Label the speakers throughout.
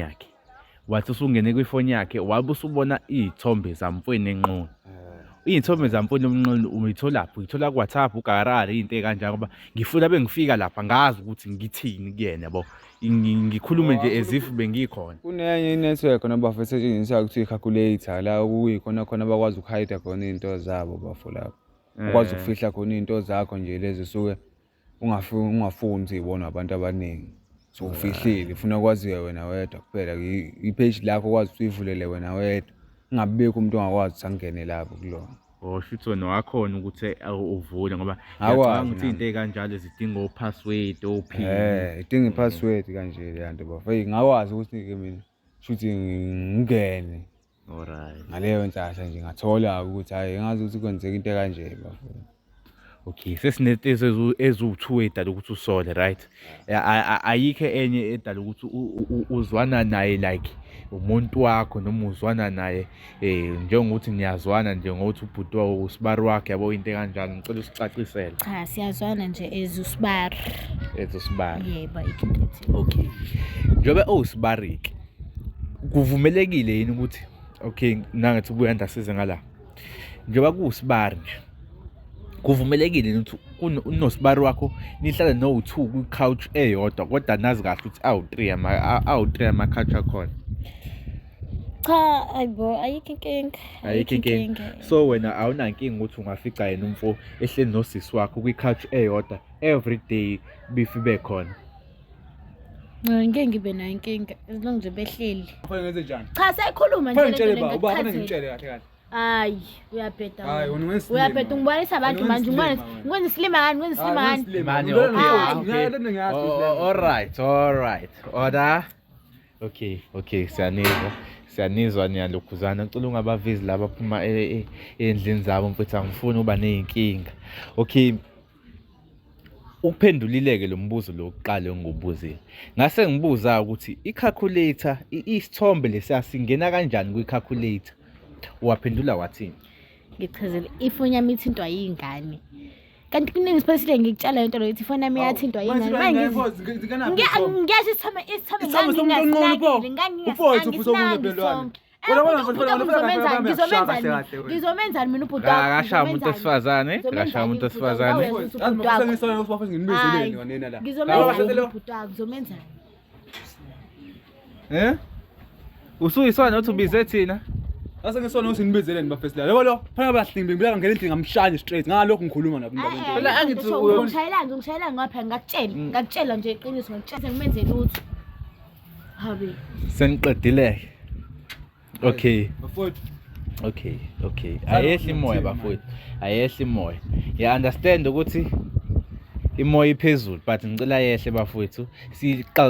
Speaker 1: yakhe. Wathi usungene kwifoni yakhe wabe usubona iy'thombe zamfweni enqunu. Iy'thombe zamfweni omnqunu uyitholaphi? Uyithola ku-WhatsApp, ugarari, iy'nto ey'kanjalo ngoba ngifuna bengifika lapha ngazi ukuthi ngithini kuyena yabo. Ngikhulume nje as if bengikhona.
Speaker 2: Kunenye i-network khona bafo esetshenziswa kuthiwa i-calculator la okuyikhona khona bakwazi ukuhayida khona iy'nto zabo bafo lapho. Ukwazi ukufihla khona iy'nto zakho nje lezi osuke ungafuni ukuthi y'bonwe abantu abaningi. So ufihlile ufuna kwaziwe wena wedwa kuphela i-page lakho ukwazi ukuthi uyivulele wena wedwa. Kungabibikho umuntu ongakwazi ukuthi angene lapho kulona.
Speaker 1: Oh shuthi wena wakhona ukuthi uvule ngoba ngiyacabanga ukuthi izinto ey'kanjalo zidinga o-password o-pin.
Speaker 2: Eh, idinga i-password kanje leya nto bafo. Eyi ngakwazi ukuthi-ke mina shuthi ngingene.
Speaker 1: Alright.
Speaker 2: Ngaleyo nhlahla nje ngathola ukuthi hhayi ngazi ukuthi kwenzeka into ekanje bafo.
Speaker 1: Okay, sesinento eziwu-two edala ukuthi usole right? Ayikho enye edala ukuthi uzwana naye like umuntu wakho noma uzwana naye um njengokuthi niyazwana nje ngokuthi ubhuti wawo usibari wakhe yabo into ekanjalo ngicela usicacisele.
Speaker 3: Cha, siyazwana nje as usibari.
Speaker 1: As usibari.
Speaker 3: Yebo, ayikho into ethile.
Speaker 1: Okay. Njengoba ewusibari-ke kuvumelekile yini ukuthi okay nangithi ubuya ndasize ngala njengoba kuwusibari nje kuvumelekile yini ukuthi unosibari wakho nihlale no-two kwi-couch eyodwa kodwa nazi kahle ukuthi awu-three awu-three ama-couch akhona?
Speaker 3: Cha, ayibo, ayikho inkinga.
Speaker 1: Ayikho inkinga. So wena awunankinga ukuthi ungafica yena umfo ehleli nosisi wakho kwi-couch eyodwa every day bifi bekhona?
Speaker 3: Ngeke ngibe nayo inkinga as long nje behleli.
Speaker 2: Kufanele ngenze njani?
Speaker 3: Cha, seyikhuluma nje
Speaker 2: Kufanele
Speaker 3: lento
Speaker 2: ngitshele
Speaker 3: le
Speaker 2: ba, uba kufanele
Speaker 3: ngikuchazele.
Speaker 2: ngimtshele kahle kahle.
Speaker 3: Hayi, uyabheda.
Speaker 2: Hayi,
Speaker 3: wena.
Speaker 2: wena ungesilima.
Speaker 3: Uyabheda ungibonisa abantu
Speaker 2: Wena
Speaker 3: manje
Speaker 2: ungesilima
Speaker 3: ungibonisa
Speaker 2: wena.
Speaker 3: ngikwenza isilima ngani, ngikwenza isilima ngani.
Speaker 1: Manje,
Speaker 3: okay,
Speaker 1: okay, okay. Oh, all right, all right. Order. Okay, okay, siyanizwa. Siyanizwa niyalokhuzana. Ngicela ungabavezi laba abaphuma ey'ndlini zabo mfethu angifuni uba ney'nkinga. Okay. Uphendulile-ke lo mbuzo lo wokuqala engiwubuzile. Ngase ngibuza ukuthi i-calculator, isithombe lesiya singena kanjani kwi-calculator? Waphendula wathini?
Speaker 3: Ngichazele ifoni yami ithintwa yingane. Kanti kuningi siphathile ngikutshela lento leyo ukuthi ifoni yami iyathintwa yingane. Manje ngiyasho isithombe isithombe
Speaker 2: Isithombe somuntu onqunu pho.
Speaker 3: ngangingasinakile
Speaker 2: Ufowethu futhi omunye Bhelwane. Wena wena mfowethu, wena mfowethu,
Speaker 3: ngizomenzani
Speaker 2: kahle kahle wena.
Speaker 3: ngizomenzani mina ubhuti wakho?
Speaker 1: Akashaya umuntu wesifazane, akashaya umuntu wesifazane.
Speaker 2: Ngizomenzeleni wanena la.
Speaker 3: Ngizomenzani ubhuti wakho ngizomenzani?
Speaker 2: Eh?
Speaker 1: Usuyisona uthi ubize thina?
Speaker 2: Ase ngisona ukuthi nibizeleni bafesi la. Yabo lo, phana bahlimbi ngibeka ngene endlini ngamshaya straight. Ngalokho ngikhuluma nabo indaba into.
Speaker 1: Phela angithi
Speaker 3: ungishayelani ungishayelani ngapha ngakutshela ngakutshela nje iqiniso ngakutshela sengimenze lutho. Habe.
Speaker 1: Seniqedile. Okay.
Speaker 2: Bafowethu.
Speaker 1: Okay, okay. Ayehli imoya bafowethu. Ayehli imoya. Ya understand ukuthi imoya iphezulu but ngicela yehle bafowethu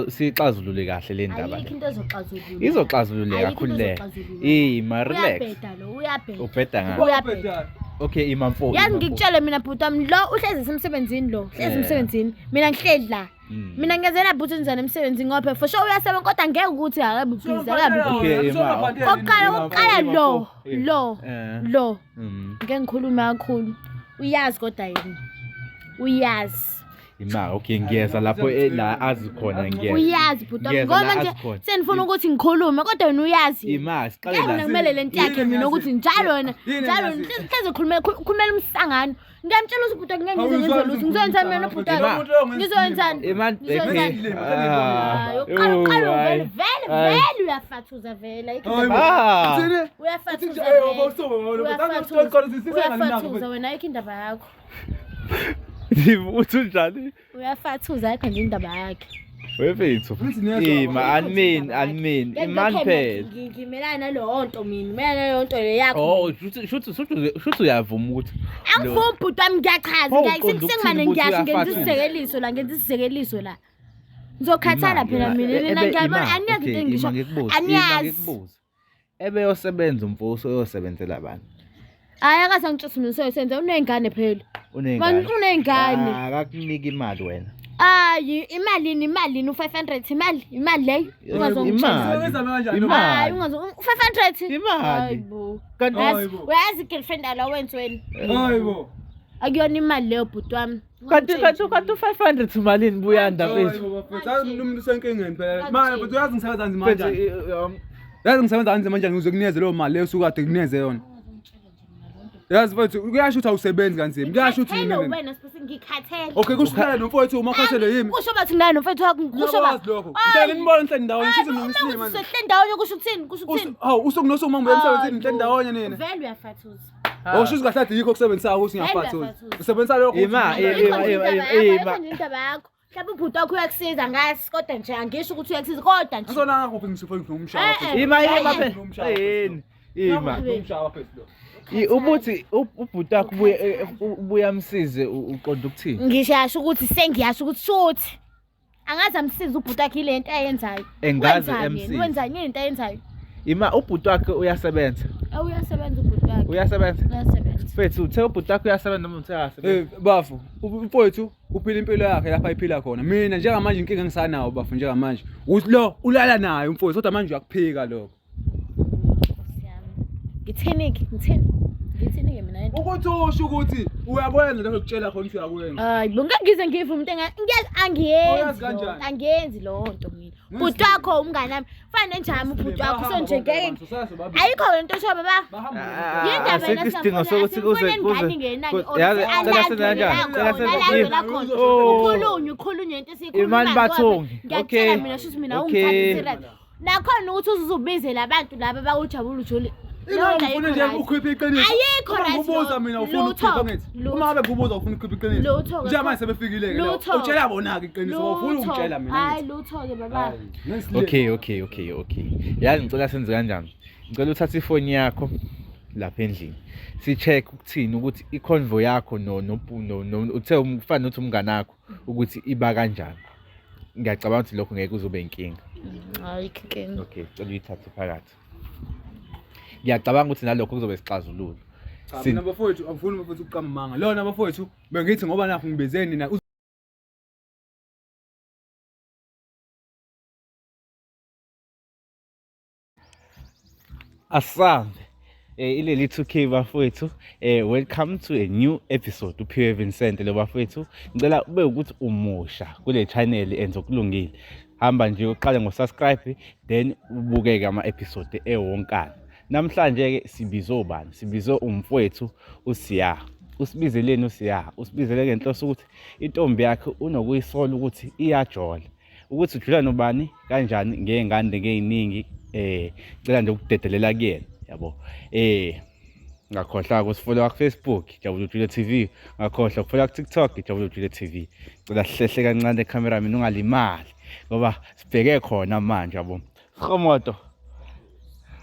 Speaker 1: siyixazulule kahle le ndaba
Speaker 3: Ayikho
Speaker 1: le.
Speaker 3: into ezoxazulula.
Speaker 1: Izoxazululeka
Speaker 3: Ayikho into
Speaker 1: khululeka.
Speaker 3: ezoxazulula.
Speaker 1: Ima relax.
Speaker 3: Uyabheda lo, uyabheda.
Speaker 1: Ubheda ngani?
Speaker 3: Uyabheda.
Speaker 1: Okay, ima mfo.
Speaker 3: Yazi
Speaker 1: ima mfo.
Speaker 3: ngikutshele mina bhuti wami lo uhlezi esemsebenzini lo, uhlezi
Speaker 1: Eh.
Speaker 3: emsebenzini. Mina ngihleli la. Mina ngiyazela bhuti njani emsebenzini ngoba for sure uyasebenza kodwa ngeke ukuthi akabe busy akabe busy.
Speaker 1: Okay, ima.
Speaker 3: Okokuqala okokuqala lo lo
Speaker 1: Eh.
Speaker 3: lo ngeke ngikhulume kakhulu. Uyazi kodwa yena. Uyazi.
Speaker 1: Ima, okay, ngiyeza lapho la azi khona ngiyeza.
Speaker 3: Uyazi bhuti wami
Speaker 1: Ngiyeza la
Speaker 3: ngoba nje
Speaker 1: azi khona.
Speaker 3: senifuna ukuthi ngikhulume kodwa wena uyazi.
Speaker 1: Ima, siqale
Speaker 3: Ngeke
Speaker 1: la.
Speaker 3: mina kumele lento yakhe mina ukuthi njalo wena
Speaker 2: Yini
Speaker 3: njalo
Speaker 2: engazi?
Speaker 3: hlezi ukhulume khulumela umsangano. Ngiyamtshela ukuthi ubhuti ngeke ngize ngenze lutho. Ngizoyenzani mina ubhuti
Speaker 1: Ima.
Speaker 3: Ngizoyenzani?
Speaker 1: Ima,
Speaker 3: Ngizoyenzani?
Speaker 1: Ah.
Speaker 3: Hayi, uqala uqala
Speaker 1: Oh,
Speaker 3: vele
Speaker 1: hayi.
Speaker 3: vele
Speaker 1: Hayi.
Speaker 3: vele uyafathuza vele. Ayikho indaba.
Speaker 1: Ah.
Speaker 3: Uyafathuza vele. Uyafathuza. Uyafathuza wena ayikho indaba yakho.
Speaker 1: Uthi unjani?
Speaker 3: Uyafathuza ayikho nje indaba yakhe.
Speaker 1: Wefethu. Ima, anmin, anmin, iman phela.
Speaker 3: Ngimelana naleyo nto mina, ngimelana naleyo nto le yakho.
Speaker 1: Oh, shuthi shuthi shuthi shuthi uyavuma ukuthi
Speaker 3: Angifuni bhuti wami ngiyachaza
Speaker 1: Pho uqonda
Speaker 3: sengimane
Speaker 1: ukuthini ukuthi
Speaker 3: ngiyasho ngenza
Speaker 1: uyafathuza?
Speaker 3: isizekeliso la ngenza isizekeliso la. Ngizokhathala phela mina nina ngiyabona aniyazi into engisho. Aniyazi.
Speaker 1: Ngikubuza. Ebeyosebenza umfo useyosebenzela abantu.
Speaker 3: Hayi akaze angitshela mina useyosenza uney'ngane phela.
Speaker 1: Uney'ngane.
Speaker 3: Uney'ngane.
Speaker 1: Ah, Akakuniki imali wena.
Speaker 3: Hayi imalini imalini u-500 imali imali leyo ungazongitshela.
Speaker 1: Imali.
Speaker 3: Hayi
Speaker 1: Imali.
Speaker 3: ungazo u-500.
Speaker 1: Imali.
Speaker 3: Hayi bo.
Speaker 1: Kanti
Speaker 3: Uyazi uyazi girlfriend alawenzi wena.
Speaker 2: Hayibo.
Speaker 3: Akuyona imali leyo bhuti wami.
Speaker 1: Kanti kanti kanti u-500 umalini Buyanda mfethu?
Speaker 2: Bafethu, yazi umuntu usenkingeni phela. Manje mfethu uyazi ngisebenza kanzima
Speaker 1: Mfethu
Speaker 2: kanjani? Yazi ngisebenza kanzima kanjani ukuze kunikeze leyo mali leyo osuke kade kunikeze yona. Yazi mfethu kuyasho ukuthi awusebenzi kanzima. Kuyasho ukuthi
Speaker 3: Ngikhathele
Speaker 2: mina.
Speaker 3: wena Sipho, ngikhathele.
Speaker 2: Okay, kusho ukuthi nomfowethu uma ukhathele yimi.
Speaker 3: Kusho bathi naye nomfethu wakho kusho ba.
Speaker 2: Ngiyakwazi lokho. Ngicela nibone nihleli ndawonye shuthi mina ngisilima nje.
Speaker 3: Sihle ndawonye kusho ukuthini? Kusho ukuthini?
Speaker 2: Hawu usuku nosuku uma ngibuya emsebenzini nihleli ndawonye nina.
Speaker 3: Vele uyafathuza.
Speaker 2: Oh shuthi kahle kahle yikho okusebenzisayo ukuthi ngiyafathuza.
Speaker 3: Uyafathuza.
Speaker 2: Usebenzisa lokho.
Speaker 1: Ima,
Speaker 2: ukuthi-
Speaker 1: ima,
Speaker 3: Ayikho nje
Speaker 1: ima,
Speaker 3: indaba yakho,
Speaker 1: ima.
Speaker 3: ayikho nje indaba yakho. Mhlawumbe ubhuti wakho uyakusiza ngazi kodwa nje angisho ukuthi uyakusiza kodwa nje.
Speaker 2: Ngisona ngakuphi ngisuke ngomshaya.
Speaker 3: Eh, eh.
Speaker 1: Ima ima
Speaker 3: Eh,
Speaker 1: phela. Yini? Ima.
Speaker 2: Ngomshaya phezulu.
Speaker 1: Ubuthi ubhuti wakho ubuye ubuye amsize uqonda ukuthini?
Speaker 3: Ngishasho ukuthi sengiyasho ukuthi shuthi. Angaze amsize ubhuti wakhe ile nto ayenzayo.
Speaker 1: Engaze
Speaker 3: Wenzani yena?
Speaker 1: emsize.
Speaker 3: Wenzani yini into ayenzayo?
Speaker 1: Ima ubhuti wakhe uyasebenza.
Speaker 3: Awu uyasebenza ubhuti wakhe.
Speaker 1: Uyasebenza.
Speaker 3: Uyasebenza.
Speaker 1: Mfethu uthe ubhuti wakhe uyasebenza noma uthe akasebenzi?
Speaker 2: Eh bafu, umfowethu uphila impilo yakhe lapha ayiphila khona. Mina njengamanje inkinga engisanawo bafu njengamanje ukuthi lo ulala naye umfowethu kodwa manje uyakuphika lokho.
Speaker 3: Nkosi yami. Ngithini-ke? Ngithini? Ngithini-ke mina lento?
Speaker 2: Ukuthi usho ukuthi uyakwenza lokho ekutshela khona ukuthi uyakwenza.
Speaker 3: Hayi, bo ngeke ngize ngive umuntu ngiyazi angiyenzi.
Speaker 2: Uyazi
Speaker 3: leyo nto,
Speaker 2: kanjani?
Speaker 3: Angiyenzi leyo nto mina. Bhuti wakho umngane wami. Fana nenjami ubhuti wakho so nje ngeke. Ayikho lento osho baba. Yindaba
Speaker 1: Asikho
Speaker 3: yena
Speaker 1: isidingo sokuthi kuze kuze yazi cela senze kanjani? Cela senze
Speaker 3: Oh.
Speaker 1: Oh.
Speaker 3: Ukhulunywe ukhulunywe into esiyikhulumayo.
Speaker 1: Imani Bathongi.
Speaker 3: Ngiyakutshela
Speaker 1: Okay.
Speaker 3: mina shuthi mina
Speaker 1: Okay.
Speaker 3: ungithatha serious. Nakhona ukuthi uzuzubizela abantu laba bakujabula ujule.
Speaker 2: Ingakho ngifuna nje ukhiphe iqiniso.
Speaker 3: Ayikho
Speaker 2: Uma
Speaker 3: right
Speaker 2: ngikubuza
Speaker 3: leyo.
Speaker 2: mina ufuna
Speaker 3: Lutho.
Speaker 2: ukukhipha ngithi.
Speaker 3: Lutho.
Speaker 2: Uma ngabe ngikubuza ufuna ukukhipha iqiniso.
Speaker 3: Lutho-ke.
Speaker 2: Njengamanje sebefikile ke la.
Speaker 3: Lutho.
Speaker 2: Utshela bona-ke iqiniso ufuna ukungitshela mina.
Speaker 3: Hayi
Speaker 2: ngithi.
Speaker 3: lutho-ke baba.
Speaker 2: Hayi, ngisilima.
Speaker 1: Okay, okay, okay, okay. Yazi ngicela senze kanjani? Ngicela uthathe ifoni yakho lapha endlini. Si-check ukuthini ukuthi i-convo yakho no no no no uthe ufana nokuthi umngane wakho ukuthi iba kanjani. Ngiyacabanga ukuthi lokho ngeke kuzobe inkinga.
Speaker 3: Ayikho inkinga.
Speaker 1: Okay, cela uyithathe phakathi. Ngiyacabanga ukuthi nalokho kuzobe sixazululo.
Speaker 2: Cha, mina bafowethu angifuni bafowethu ukuqamba amanga. Lona bafowethu bengithi ngoba nakho ngibize nina
Speaker 1: Asambe. Ileli 2K bafowethu. Welcome to a new episode uPhiwe Vincent lo bafowethu. Ngicela ube ukuthi umusha kule channel enze okulungile. Hamba nje uqale ngo-subscribe then ubukeke ama-episode ewonkana. Namhlanje ke sibizo ubani? Sibizo umfowethu uSiya. Usibizeleni uSiya? Usibizele ngenhloso ukuthi intombi yakhe unokuyisola ukuthi iyajola. Ukuthi ujula nobani kanjani ngey'ngane ngey'ningi cela nje ukudedelela kuyena yabo. Ngakhohlwa ukusifollowa ku-Facebook Jabula Ujule TV, ngakhohlwa ukufollowa ku-TikTok Jabula Ujule TV. Cela sihlehle kancane camera mina ungalimali ngoba sibheke khona manje yabo. Sgomoto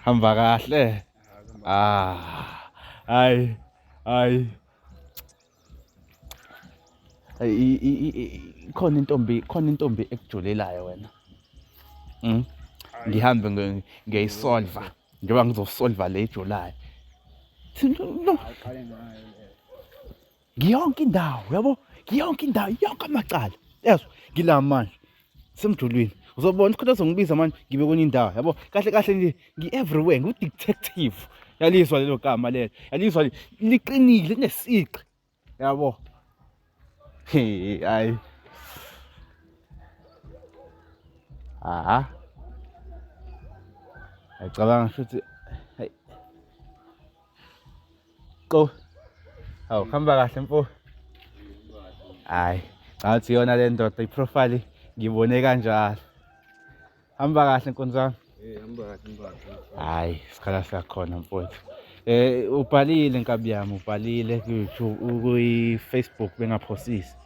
Speaker 1: hamba kahle. Ah, hayi hayi. Khona intombi, khona intombi ekujulelayo wena. Ngihambe ngiyayisolva njengoba ngizosolva le ejulayo. No. Ngiyonke indawo yabo, ngiyonke indawo, yonke amacala. Yezwa ngila manje semjulwini. Uzobona ukuthi uzongibiza manje ngibe kwenye indawo yabo. Kahle kahle nje ngi-everywhere, ngu-detective. Yalizwa lelo gama lelo, yalizwa liqinile linesiqi yabo. Hey, hayi. Aha. Ngiyacabanga futhi hayi. Qo. Hawu, hamba kahle mfo. Hayi, ngathi yona le ndoda i-profile ngibone kanjalo. Hamba kahle nkonzo yami.
Speaker 2: Eh, hamba kahle, hamba kahle.
Speaker 1: Hayi, isikhala siyakhona mfowethu. Ubhalile nkabi yami, ubhalile ku-YouTube, kwi-Facebook bengaphosisi.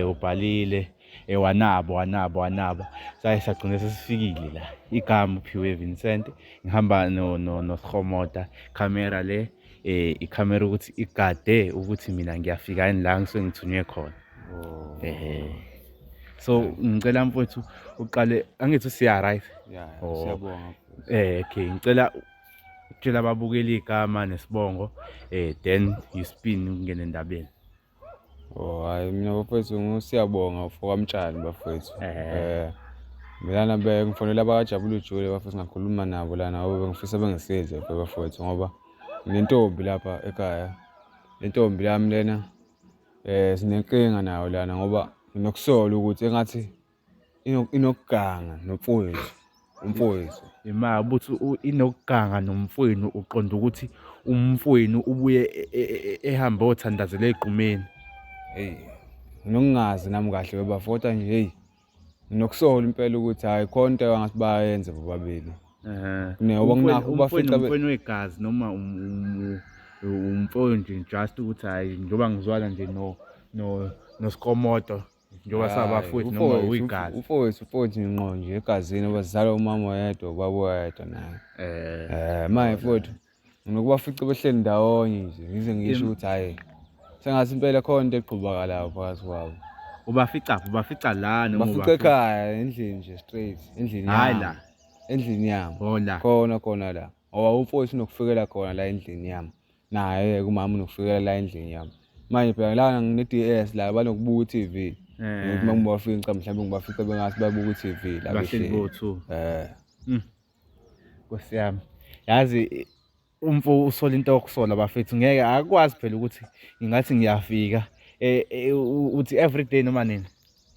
Speaker 1: Ubhalile wanabo wanabo wanabo. Saye sagcina sesifikile la. Igama uPhiwe Vincent, ngihamba no no noSgomota, camera le ikhamera ukuthi igade ukuthi mina ngiyafika yini la ngisuke ngithunywe khona.
Speaker 2: Oh.
Speaker 1: So ngicela mfowethu uqale angithi siya right.
Speaker 2: Yeah,
Speaker 1: Oh.
Speaker 2: siyabonga.
Speaker 1: Okay, ngicela ukutshela ababukeli igama nesibongo then you spin ungene endabeni.
Speaker 2: Oh, hayi mina bafowethu ngusiyabonga ufoka Mtshali bafowethu. Mina lana bengifonela abakajabula ujule bafowethu ngakhuluma nabo lana ngoba bengifisa bengisize bafowethu ngoba nginentombi lapha ekhaya. Le ntombi lami lena sinenkinga nayo lana ngoba nginokusola ukuthi engathi inokuganga nomfowethu, umfowethu.
Speaker 1: Ima ubuthi inokuganga nomfowenu uqonda ukuthi umfowenu ubuye ehambe othandazela egqumeni.
Speaker 2: Hey, nginokungazi nami kahle webafo kodwa nje hey nginokusola impela ukuthi hhayi khona into angathi bayayenza bobabili.
Speaker 1: Ngoba nginakho ukubafica umfowenu wegazi noma umfowenu nje just ukuthi hhayi njengoba ngizwana nje no no noSkomoto njengoba sabafowethu noma uyigazi.
Speaker 2: Umfowethu umfowethu ngqo nje egazini ngoba sizalwa umama oyedwa ubaba oyedwa naye. Manje mfowethu nginokubafica behleli ndawonye nje ngize ngisho ukuthi hhayi sengathi impela khona into eqhubakalayo phakathi kwabo.
Speaker 1: Ubafica ubafica la
Speaker 2: noma ubafica ekhaya endlini nje straight endlini
Speaker 1: yami. Hayi la.
Speaker 2: Endlini yami.
Speaker 1: Oh la.
Speaker 2: Khona khona la. Ngoba umfowethu unokufikela khona la endlini yami. Naye umama unokufikela la endlini yami. Manje phela lana ngine-DS la banokubuka i-TV. Ngithi uma ngibafica mhlawumbe ngibafica bengathi babuka i-TV
Speaker 1: la behleli. Bahleli Eh. Nkosi yami. Yazi umfo usola into yokusola bafethu ngeke akwazi phela ukuthi ngingathi ngiyafika uthi everyday noma nini.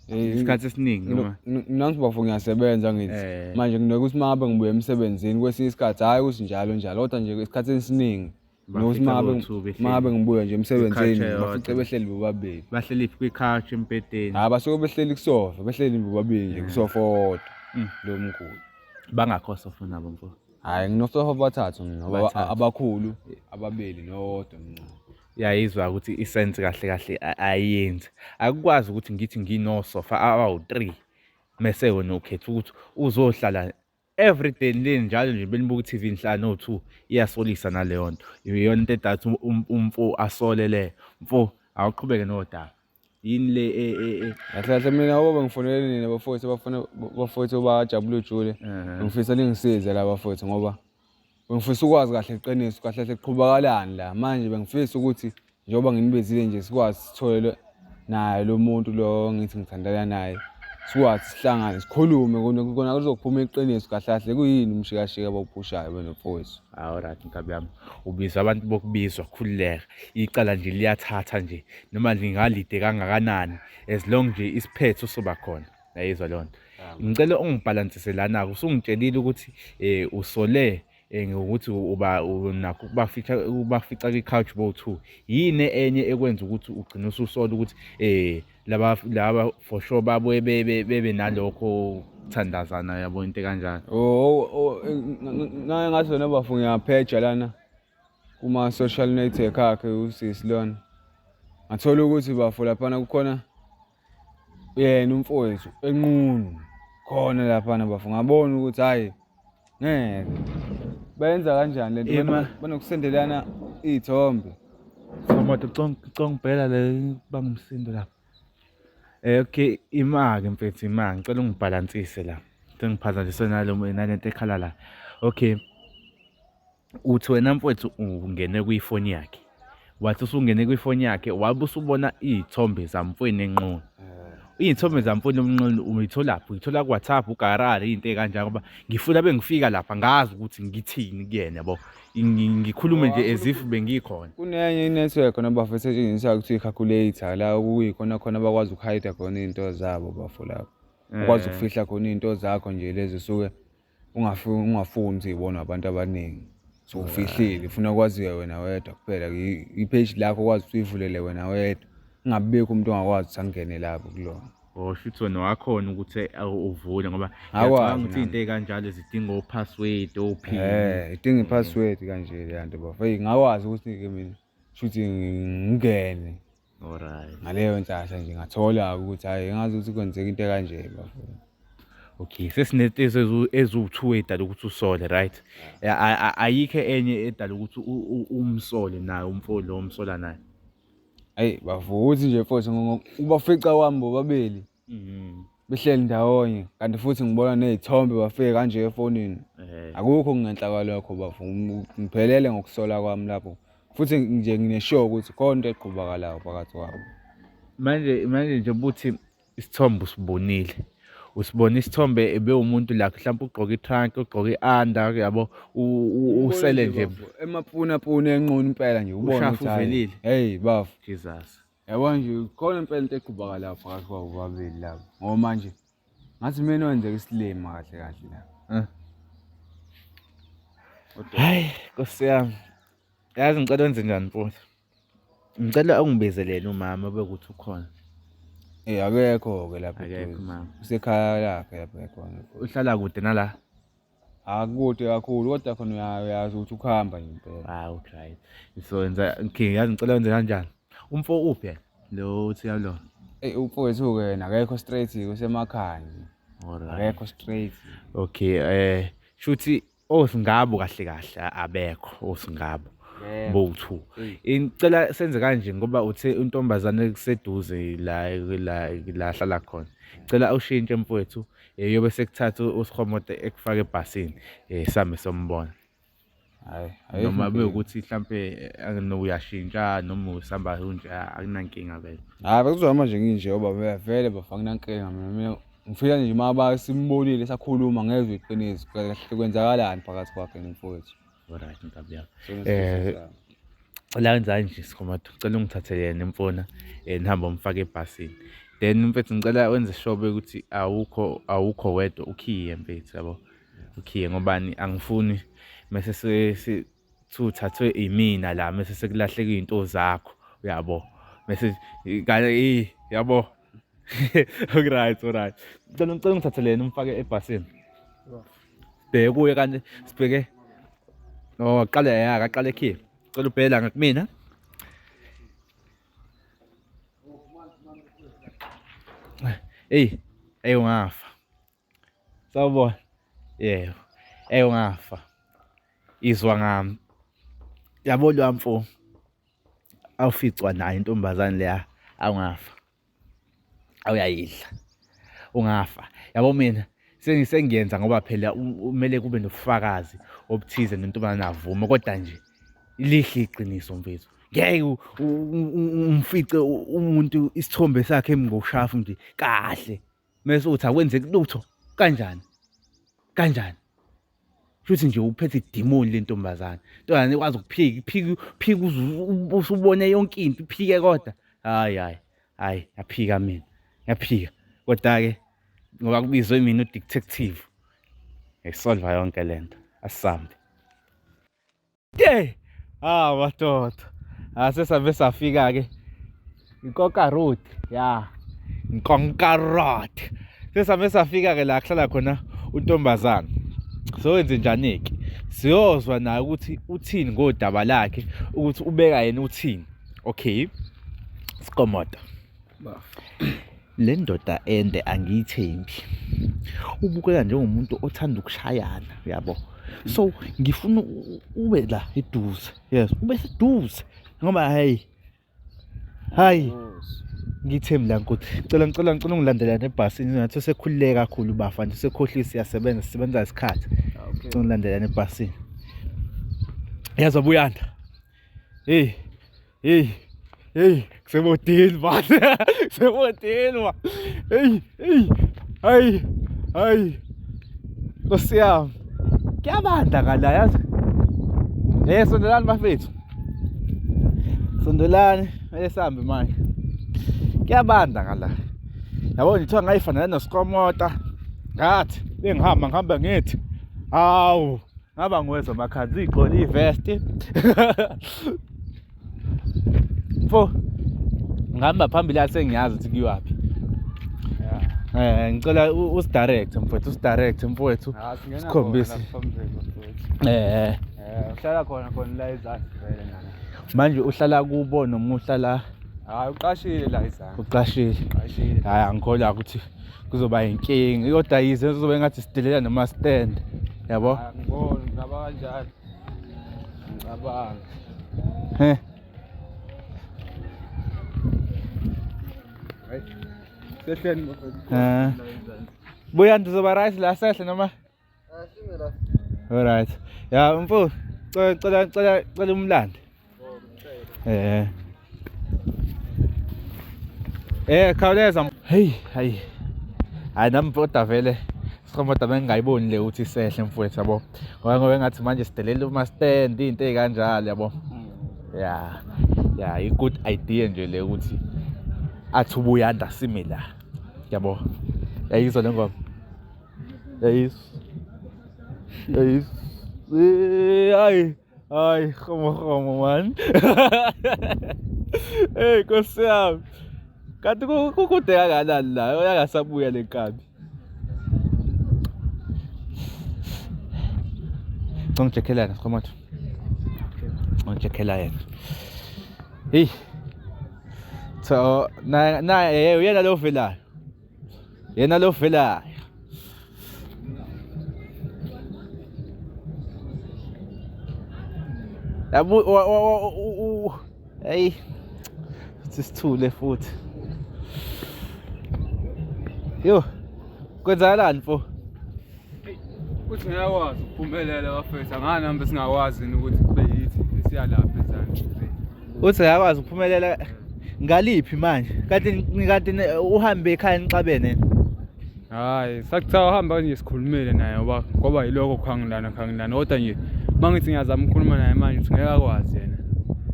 Speaker 1: Isikhathi esiningi noma
Speaker 2: nansi bafo ngiyasebenza ngithi manje nginokuthi uma ngabe ngibuya emsebenzini kwesinye isikhathi hhayi ukuthi njalo njalo kodwa nje isikhathi esiningi nokuthi uma ngabe ngibuya nje emsebenzini bafice behleli bobabili.
Speaker 1: Bahleli kwi-couch embhedeni.
Speaker 2: Hhayi basuke behleli kusofa behleli bobabili nje kusofa owodwa lo mkhulu.
Speaker 1: Bangakho osofa nabo mfo?
Speaker 2: Hhayi nginosofa abathathu mina ngoba abakhulu ababili nowodwa omncane.
Speaker 1: Uyayizwa ukuthi isense kahle kahle ayenzi. Akukwazi ukuthi ngithi nginosofa abawu-3 mese wena ukhetha ukuthi uzohlala everyday le njalo nje benibuka i-TV nihlala no-2 iyasolisa naleyo nto. Iyona into edala ukuthi umfo asole leyo. Mfo awuqhubeke nodaba. Yini le
Speaker 2: Kahle kahle mina ngoba bengifonele nina bafowethu abafana bafowethu bajabule ujule. Ngifisa ningisize la bafowethu ngoba bengifisa ukwazi kahle iqiniso kahle kahle kuqhubakalani la. Manje bengifisa ukuthi njengoba nginibizile nje sikwazi sithole naye lo muntu lo ngithi ngithandana naye sikwazi sihlangane sikhulume kona kuzophuma iqiniso kahle kahle kuyini umshikashika abawuphushayo benomfowethu.
Speaker 1: Alright nkabi yami, ubiza abantu bokubizwa khululeka. Icala nje liyathatha nje noma lingalide kangakanani as long nje isiphetho soba khona. Yayizwa leyo nto. Ngicela ungibhalansise lana-ke usungitshelile ukuthi usole ngokuthi uba unakho ukubafica ukubafica kwi-couch bowu-two. Yini enye ekwenza ukuthi ugcine ususola ukuthi laba laba for sure babuye bebe nalokho kuthandazana yabo into ekanjalo?
Speaker 2: Oh, ngake ngathi wena bafo ngiyapheja lana kuma-social network akhe usisi lona. Ngathola ukuthi bafo laphana kukhona yena umfowethu enqunu khona laphana bafo ngabona ukuthi hhayi ngeke bayenza kanjani lento banokusendelana iy'thombe.
Speaker 1: Moto congibhela le bangumsindo lapha. Okay ima-ke mfethu ima ngicela ungibhalansise la. Sengiphazanyiswe nalo nalento ekhala la. Okay. Uthi wena mfowethu ungene kwifoni yakhe. Wathi usungene kwifoni yakhe wabe usubona iy'thombe zamfowenu enqunu. Iy'thombe zamfowenu omnqunu uyitholaphi? Uyithola ku-WhatsApp, ugarari, iy'nto ey'kanjalo ngoba ngifuna bengifika lapha ngazi ukuthi ngithini kuyena yabo. Ngikhulume nje as if bengikhona.
Speaker 2: Kunenye i-network khona bafo esetshenziswayo kuthiwa i-calculator la okuyikhona khona abakwazi uku-hide khona iy'nto zabo bafo lapho. Ukwazi ukufihla khona iy'nto zakho nje lezi osuke ungafuni ukuthi y'bonwe abantu abaningi. So ufihlile ufuna kwaziwe wena wedwa kuphela i-page lakho ukwazi ukuthi uyivulele wena wedwa. Kungabibikho umuntu ongakwazi ukuthi angene lapho kulona.
Speaker 1: Oh shuthi wena wakhona ukuthi uvule ngoba ngiyacabanga ukuthi izinto ey'kanjalo zidinga o-password, o-pin.
Speaker 2: Idinga i-password kanje leya nto bafo. Eyi ngakwazi ukuthi-ke mina shuthi ngingene.
Speaker 1: Alright.
Speaker 2: Ngaleyo nhlahla nje ngathola ukuthi hhayi ngazi ukuthi kwenzeka into ekanje bafo.
Speaker 1: Okay, sesinento eziwu-two edala ukuthi usole, right? Ayikho enye edala ukuthi umsole naye umfo lo omsola naye.
Speaker 2: Ayi bafo ukuthi nje mfowethu ubafica kwami bobabili behleli ndawonye kanti futhi ngibona ney'thombe bafike kanje efonini. Akukho okungenhla kwalokho bafo, ngiphelele ngokusola kwami lapho. Futhi nje ngine-sure ukuthi khona into eqhubakalayo phakathi kwabo.
Speaker 1: Manje manje nje ubuthi isithombe usibonile. Usibona isithombe ebewumuntu la mhlawumbe ugqoke i-trunk, ugqoke i-under yabo, usele nje.
Speaker 2: Emapuna puna enqunu impela nje ubone
Speaker 1: Ushafu
Speaker 2: ukuthi hhayi.
Speaker 1: uvelile.
Speaker 2: Hey bafo.
Speaker 1: Jesus.
Speaker 2: Yabo nje khona impela into eqhubeka la phakathi kwabo bobabili laba. Ngoba manje ngathi mina wenzeka isilima kahle kahle la.
Speaker 1: Eh. Hayi, Nkosi yami. Yazi ngicela wenze njani mfowethu? Ngicela ungibizelele umama bekuthi ukhona.
Speaker 2: Eh akekho ke lapha
Speaker 1: Akekho
Speaker 2: eduze.
Speaker 1: umama.
Speaker 2: Usekhaya lakhe lapha ekhona.
Speaker 1: Uhlala kude nala?
Speaker 2: Akude kakhulu kodwa khona uyazi ukuthi ukuhamba nje impela.
Speaker 1: Ah, okay. So yenza okay, yazi ngicela wenze kanjani? Umfo uphi yena? Lo uthi yalo.
Speaker 2: Ey umfowethu ke yena akekho straight usemakhaya nje.
Speaker 1: Alright.
Speaker 2: Akekho straight.
Speaker 1: Okay, shuthi osingabo kahle kahle abekho osingabo. Bowu-two. Ngicela senze kanje ngoba uthe intombazane kuseduze la la la hlala khona. Ngicela ushintshe mfowethu, yobe sekuthatha usihomote ekufake ebhasini, sihambe sombona.
Speaker 2: Hayi, ayikho
Speaker 1: Noma
Speaker 2: inkinga.
Speaker 1: bekuwukuthi mhlampe uyashintsha noma usihamba unje akunankinga vele.
Speaker 2: Hayi bekuzohamba nje nginje ngoba vele bafo anginankinga mina mina ngifika nje uma simbonile sakhuluma ngezwe iqiniso kahle kwenzakalani phakathi kwakhe nomfowethu.
Speaker 1: Alright nkabi yami.
Speaker 2: Sona sifiso sami.
Speaker 1: Cela wenza nje Sikhomoto, ngicela ungithathele yena imfona, nihambe umfake ebhasini. Then mfethu ngicela wenze sure ukuthi awukho wedwa ukhiye mfethu yabo. Ukhiye ngobani angifuni mase uthathwe imina la mase sekulahleka izinto zakho uyabo. Mase kale yabo. Alright, alright. Ngicela ungithathele yena umfake ebhasini. Sibheke kuye kanti sibheke. Oh, aqale ya, aqale ekhiye. Cela ubheke la ngakumina. Hey, hey ungafa. Sawubona. Yebo. Hey ungafa. Izwa ngami. Yabo lo mfo. Awuficwa naye intombazane leya awungafa. Awuyayidla. Ungafa. Yabo mina sengiyenza ngoba phela kumele kube nobufakazi obuthize nentombazane avume kodwa nje lihle iqiniso mfethu. Ngeke umfice umuntu isithombe sakhe emngoshafu nje kahle. Mase uthi akwenzeki lutho kanjani? Kanjani? Futhi nje uphethe idimoni lentombazane. Ntombazane ikwazi ukuphika, iphike, phika usubone yonke into, iphike kodwa. Hayi hayi. Hayi, yaphika mina. Yaphika. Kodwa ke ngoba kubizwe mina udetective. Ngisolve yonke lento. Asisambe. Ke. Ah madoda. Asesambe safika ke. Nkonka Road. Ya. Nkonka Road. Sesambe safika ke la kuhlala khona untombazana. So wenze njani ke? Siyozwa naye ukuthi uthini ngodaba lakhe, ukuthi ubeka yena uthini. Okay. Sikomoto. Le ndoda ende angiyithembi. Ubukeka njengomuntu othanda ukushayana, uyabo. So ngifuna ube la eduze. Yes, ube seduze ngoba hey. Hayi. Ngithembi la nkosi. Ngicela ungilandela nebhasini ngathi usekhululeke kakhulu bafa nje usekhohlisa siyasebenza sisebenza isikhathi. Ngicela ungilandela nebhasini. Yazi buyanda. Hey. Hey. Hey, kusemodini man. Kusemodini man. Hey, hey. Hayi. Hayi. Nkosi yami. Kuyabanda ngala yazi. Eh sondelani bafethu. Sondelani, esambe manje. Kuyabanda ngala. Yabo nje kuthiwa ngayifanele noSikomota. Ngathi bengihamba ngihamba ngithi hawu ngaba ngwezwa amakhanzi igqoke ivest. Mfo ngihamba phambili athi sengiyazi ukuthi kuyiwaphi. Ngicela usidirect mfowethu, usidirect mfowethu. Sikhombise.
Speaker 2: Uhlala khona khona la ezansi vele nana.
Speaker 1: Manje uhlala kubo noma uhlala?
Speaker 2: Hayi uqashile la ezansi.
Speaker 1: Uqashile.
Speaker 2: Uqashile.
Speaker 1: Hayi angikholwa ukuthi kuzoba inkinga. Kodwa yize kuzobe ngathi sidelela noma stand. Yabo?
Speaker 2: Angiboni ngaba kanjani. Ngicabanga.
Speaker 1: He.
Speaker 2: Hayi. Sehleni bafethu.
Speaker 1: Buya ndizoba right la sehle noma? Alright. Ya mfo, cela umlande. Khawuleza. Hey, hayi. Hayi nami kodwa vele sikhomba bengingayiboni le ukuthi isehle mfowethu yabo. Ngoba ngoba engathi manje sidelela uma stand into ezikanjalo yabo. Yeah. Yeah, i good idea nje le ukuthi athi ubuyanda sime la. Yabo. Yayizwa le ngoma. Yayizwa. Yayizwa. Hayi. Hayi, khomo khomo man. Hey, Nkosi yami. Kanti kukude kangakanani la? Uyangasabuya le nkabi. Ngicela yena, Skhomotho. Ngicela yena. Hey. So, na na eh uyena lo velayo. Yena lo velayo. Yabo hey sisithule futhi. Yo. Kwenzakalani mfo?
Speaker 2: Uthi ngiyakwazi ukuphumelela bafethu, angani nami singakwazi yini ukuthi kube yithi esiyalapha ezansi.
Speaker 1: Uthi ngiyakwazi ukuphumelela ngaliphi manje? Kanti kanti uhambe ekhaya nixabene.
Speaker 2: Hayi, sakuthiwa uhamba nje sikhulumile naye ngoba ngoba yilokho khangilana khangilana kodwa nje mangithi ngiyazama ukukhuluma naye manje uthi ngeke akwazi yena.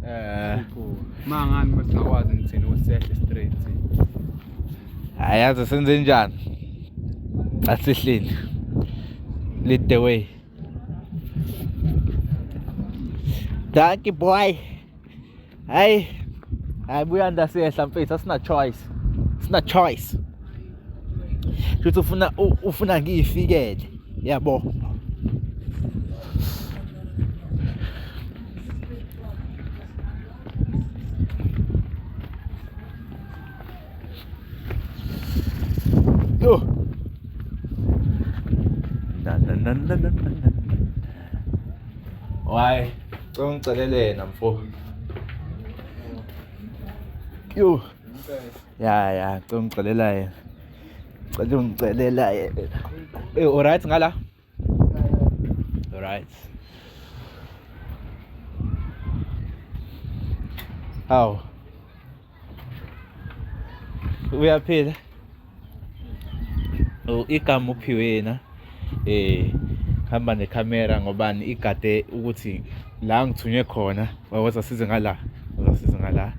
Speaker 1: Eh,
Speaker 2: Mangani besingakwazi ngithini ukuthi sehle straight.
Speaker 1: hayi yazi senze njani? Asihleni. Lead the way. Thank you boy. Hayi. Hayi buyanda siyehla mfethu asina choice. Sina choice. Futhi ufuna ufuna ngiyifikele. Yabo. Yo. Na na na na na na. Why? Cela ungicelele yena mfo. Yo. Ya ya, cela ungicelela yena. Cela ungicelela yena. Eh, alright ngala? Alright. Hawu. Uyaphila? Oh, igama uphiwe yena. Eh, hamba nekhamera ngobani igade ukuthi la ngithunywe khona waza size ngala, waza size ngala.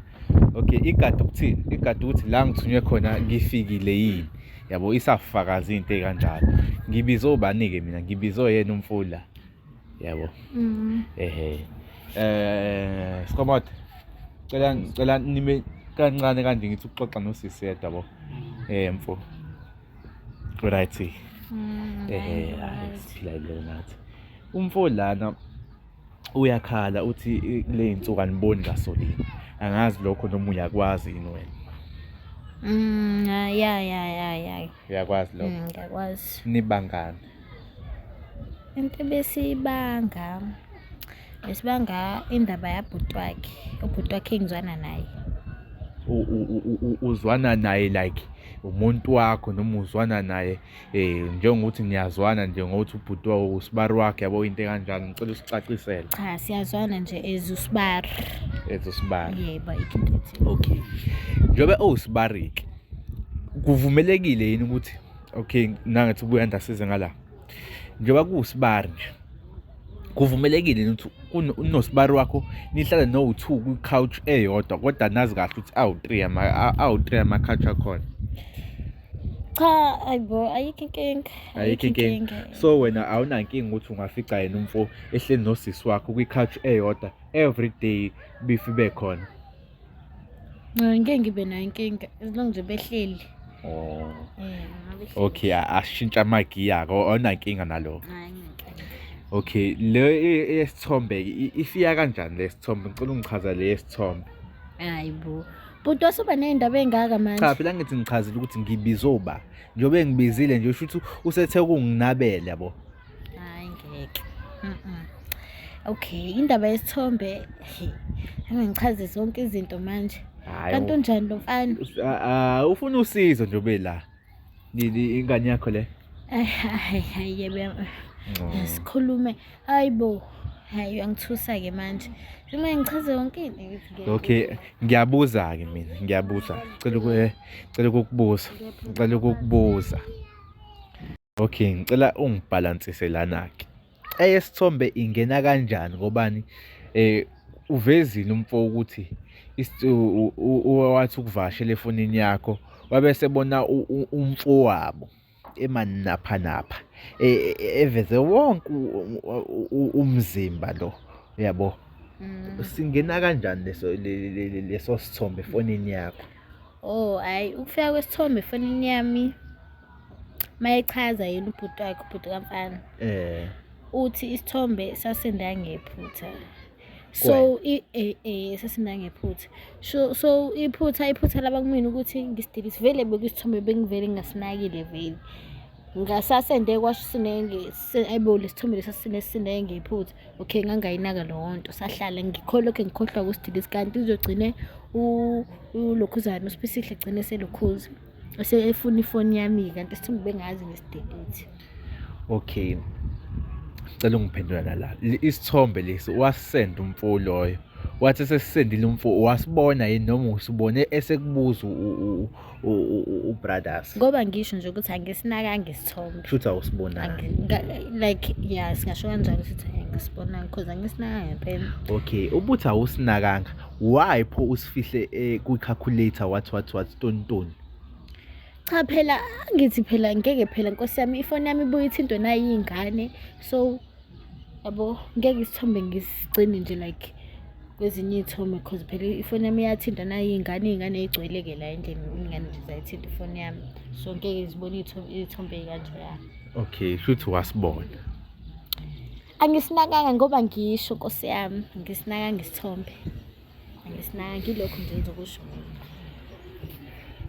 Speaker 1: Okay, igade ukuthini? Igade ukuthi la ngithunywe khona ngifikile yini? Yabo isafakaza into ekanjalo. Ngibize obani-ke mina? Ngibize yena umfula. Yabo. Ehe. Eh, Skomot. Cela ngicela nime kancane kanje ngithi ukuxoxa nosisi yedwa yabo. Eh mfo. Right. Ehe, hayi siphila ile nathi. Umfo lana uyakhala uthi le insuku aniboni ngasolini. Angazi lokho noma uyakwazi yini wena.
Speaker 3: Ya ya ya ya.
Speaker 1: Uyakwazi lokho.
Speaker 3: Ngiyakwazi.
Speaker 1: Nibangani.
Speaker 3: Into besibanga besibanga indaba yabhuti wakhe. Ubhuti wakhe engizwana naye.
Speaker 1: Uzwana naye like umuntu wakho noma uzwana naye eh njengokuthi niyazwana nje ngokuthi ubhuti wawo usibari wakhe yabo into ekanjalo ngicela usicacisele.
Speaker 3: Cha, siyazwana nje as usibari.
Speaker 1: As usibari.
Speaker 3: Yebo, ayikho into ethile.
Speaker 1: Okay. Njengoba owusibariki kuvumelekile yini ukuthi okay nangathi ubuyanda size ngala. Njengoba kuwusibari nje kuvumelekile yini ukuthi unosibari wakho nihlale no-2 kwi-couch eyodwa kodwa nazi kahle ukuthi awu-3 ama awu-3 ama-couch akhona.
Speaker 3: Cha, ayibo, ayikho inkinga.
Speaker 1: Ayikho inkinga. So wena awunankinga ukuthi ungafica yena umfo ehleli nosisi wakho kwi-couch eyodwa every day bifi bekhona.
Speaker 3: Ngeke ngibe nayo inkinga as long nje behleli.
Speaker 1: Oh.
Speaker 3: Ngabe
Speaker 1: Okay, ashintsha amagiya-ke awunankinga nalokho.
Speaker 3: Hayi, anginankinga.
Speaker 1: Okay, le yesithombe ifika kanjani le sithombe? Ngicela ungichaza le yesithombe.
Speaker 3: Hayibo. Bhuti wasuba ney'ndaba ey'ngaka manje.
Speaker 1: Cha phela ngithi ngichazile ukuthi ngibize oba. Njengoba engibizile nje usho ukuthi usethe ukunginabela yabo.
Speaker 3: Hayi ngeke. Okay, indaba yesithombe, he, angichaze zonke izinto manje.
Speaker 1: Hayi.
Speaker 3: Kanti unjani lo mfana?
Speaker 1: Ufuna usizo nje ube la. Ingane yakho le.
Speaker 3: Hayi hayi hayi yebo. Sikhulume. Hayibo. Hayi uyangithusa ke manje. Uma ngichaze yonke into ngithi ngiyabuzwa.
Speaker 1: Okay, ngiyabuza ke mina, ngiyabuza. Cela cela ukukubuza. Ngicela ukukubuza. Okay, ngicela ungibhalansise lana-ke. Eyesithombe ingena kanjani ngobani uvezile umfo ukuthi wathi ukuvakashela efonini yakho wabe esebona umfowabo emanaphanapha eveze wonke umzimba lo, uyabo? Singena kanjani leso leso sithombe efonini yakho?
Speaker 3: Oh, hhayi, ukufika kwesithombe efonini yami mayechaza yena ubhuti wakhe, ubhuti kamfana. Uthi isithombe sasenda ngephutha. So sasenda ngephutha. So iphutha laba kumina ukuthi ngisidelete, vele bekuyisithombe bengivele ngingasinakile vele. Ngasasende kwasho ayibo le sithombe lesi sasinde ngephutha. Okay, ngangayinaka leyo nto, sahlala ngikho lokhe ngikhohlwa ukusidelete kanti izogcine ulokhuzana uSiphesihle egcine eselokhuza. Esefuna ifoni yami-ke kanti isithombe bengazi ngisidelete.
Speaker 1: Okay, ngicela ungiphendula nala. Isithombe lesi wasisenda umfo loyo, wathi esesisendile umfo wasibona yini noma usibone esekubuza u-brothers?
Speaker 3: Ngoba ngisho nje ukuthi angisinakanga isithombe.
Speaker 1: Kusho ukuthi awusibonanga.
Speaker 3: Like yeah, singasho kanjalo ukuthi angisibonanga because angisinakanga ngempela.
Speaker 1: Okay, ubuthi awusinakanga, why pho usifihle kwi-calculator wathi wathi wathi toni toni?
Speaker 3: Cha phela angithi phela ngeke phela nkosi yami ifoni yami ibuye ithintwe nayingane, so yabo ngeke isithombe ngisigcine nje like kwezinye iy'thombe cause phela ifoni yami iyathinta nayingane, iy'ngane ey'gcwele-ke la endlini, iy'ngane nje zayithinta ifoni yami, so ngeke zibone iy'thombe ey'kanjeya.
Speaker 1: Okay, shuthi wasibona.
Speaker 3: Angisinakanga ngoba ngisho nkosi yami, angisinakanga isithombe. Angisinakanga, yilokho nje engizokusho.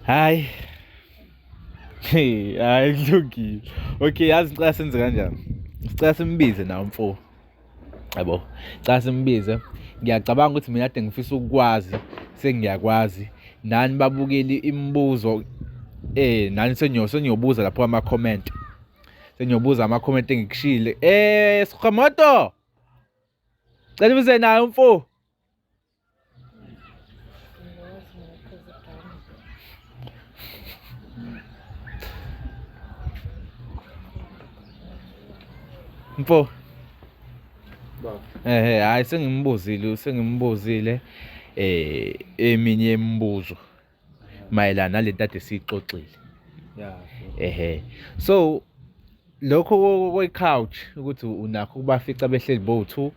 Speaker 1: Hhayi. Hey, hhayi kulungile. Okay, yazi ngicela senze kanjani? Sicela simbize nawe mfo. Yabo, cela simbize. Ngiyacabanga ukuthi mina kade ngifisa ukukwazi, sengiyakwazi. Nani babukeli imibuzo nani seniyobuza lapho ama-comment. Seniyobuza ama-comment engikushile. Sikhomoto. Cela ubize naye umfo. Mfo. Hhayi sengimbuzile eminye imibuzo mayelana nalento ade siyixoxile.
Speaker 2: Yeah.
Speaker 1: So lokho kwe-couch ukuthi unakho ukubafica behleli bowu-two,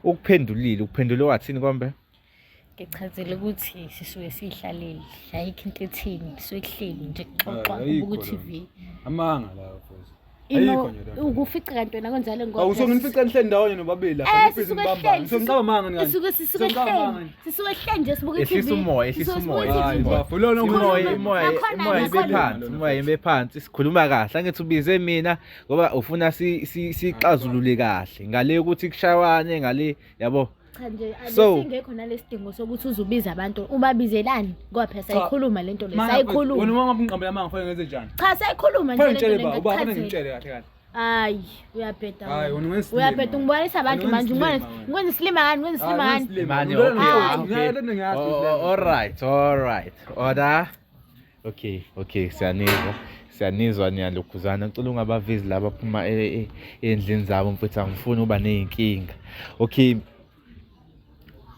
Speaker 1: ukuphendulile, ukuphendule wathini kombe?
Speaker 3: Ngichazile ukuthi sisuke siyihlalele, ayikho into etheni, kusuke kuhleli nje kuxoxwa
Speaker 2: Ayikho
Speaker 3: kubuka
Speaker 2: loo
Speaker 3: u-T_V.
Speaker 2: Amanga lawo futhi.
Speaker 3: Ino
Speaker 2: Ayikho nje loo nto.
Speaker 3: ukufica kanti wena kanjalo ngoba
Speaker 2: Awu songinifica nihleli ndawonye nobabili lapha nifike
Speaker 3: Sisuke
Speaker 2: nibambane.
Speaker 3: sihleli,
Speaker 2: Songicaba amanga ningani.
Speaker 3: sisuke
Speaker 2: Songicaba
Speaker 3: sihleli,
Speaker 2: amanga.
Speaker 3: sisuke sihleli nje sibuka i-T_V.
Speaker 1: Ehlisa umoya, ehlisa
Speaker 3: Sisuke
Speaker 1: umoya,
Speaker 3: sibuka
Speaker 2: Hayi
Speaker 3: i-T_V nje.
Speaker 2: bafo, lona
Speaker 1: Imoya,
Speaker 2: ukhuluma.
Speaker 1: imoya,
Speaker 3: Nakhona,
Speaker 1: imoya ibe
Speaker 3: nakhona.
Speaker 1: phansi, imoya ibe phansi. Sikhuluma kahle, angithi ubize mina ngoba ufuna sixazulule kahle. Ngale ukuthi kushawane ngale, yabo.
Speaker 3: Cha nje
Speaker 1: So-
Speaker 3: abesingekho nalesidingo sokuthi uzubiza abantu, ubabizelani ngoba phela
Speaker 2: Cha.
Speaker 3: sayikhuluma lento le,
Speaker 2: Mana mfethu, Wena
Speaker 3: sayikhuluma.
Speaker 2: uma ngabe ungiqambela amanga kufanele ngenze njani?
Speaker 3: Cha sayikhuluma nje
Speaker 2: Kufanele
Speaker 3: lento
Speaker 2: ngitshele
Speaker 3: le,
Speaker 2: ba, uba kufanele
Speaker 3: ngikuchazele.
Speaker 2: ngimtshele kahle kahle.
Speaker 3: Hayi, uyabheda.
Speaker 2: Hayi,
Speaker 3: wena.
Speaker 2: wena ungenza isilima
Speaker 3: Uyabheda
Speaker 2: wena.
Speaker 3: ungibonisa abantu
Speaker 2: Wena
Speaker 3: manje,
Speaker 2: ungenza isilima wena.
Speaker 3: ngikwenza isilima ngani, ngikwenza isilima
Speaker 2: Hayi,
Speaker 3: ngani.
Speaker 2: ungenza
Speaker 1: Mane,
Speaker 2: isilima.
Speaker 1: okay,
Speaker 2: Hayi,
Speaker 1: okay.
Speaker 2: lento ngiyazi ukuthi lento.
Speaker 1: All right, all right. Order. Okay, okay, siyanizwa. Siyanizwa niyalokhuzana. Ngicela ungabavezi laba abaphuma ey'ndlini zabo mfethu, angifuni ukuba ney'nkinga. Okay.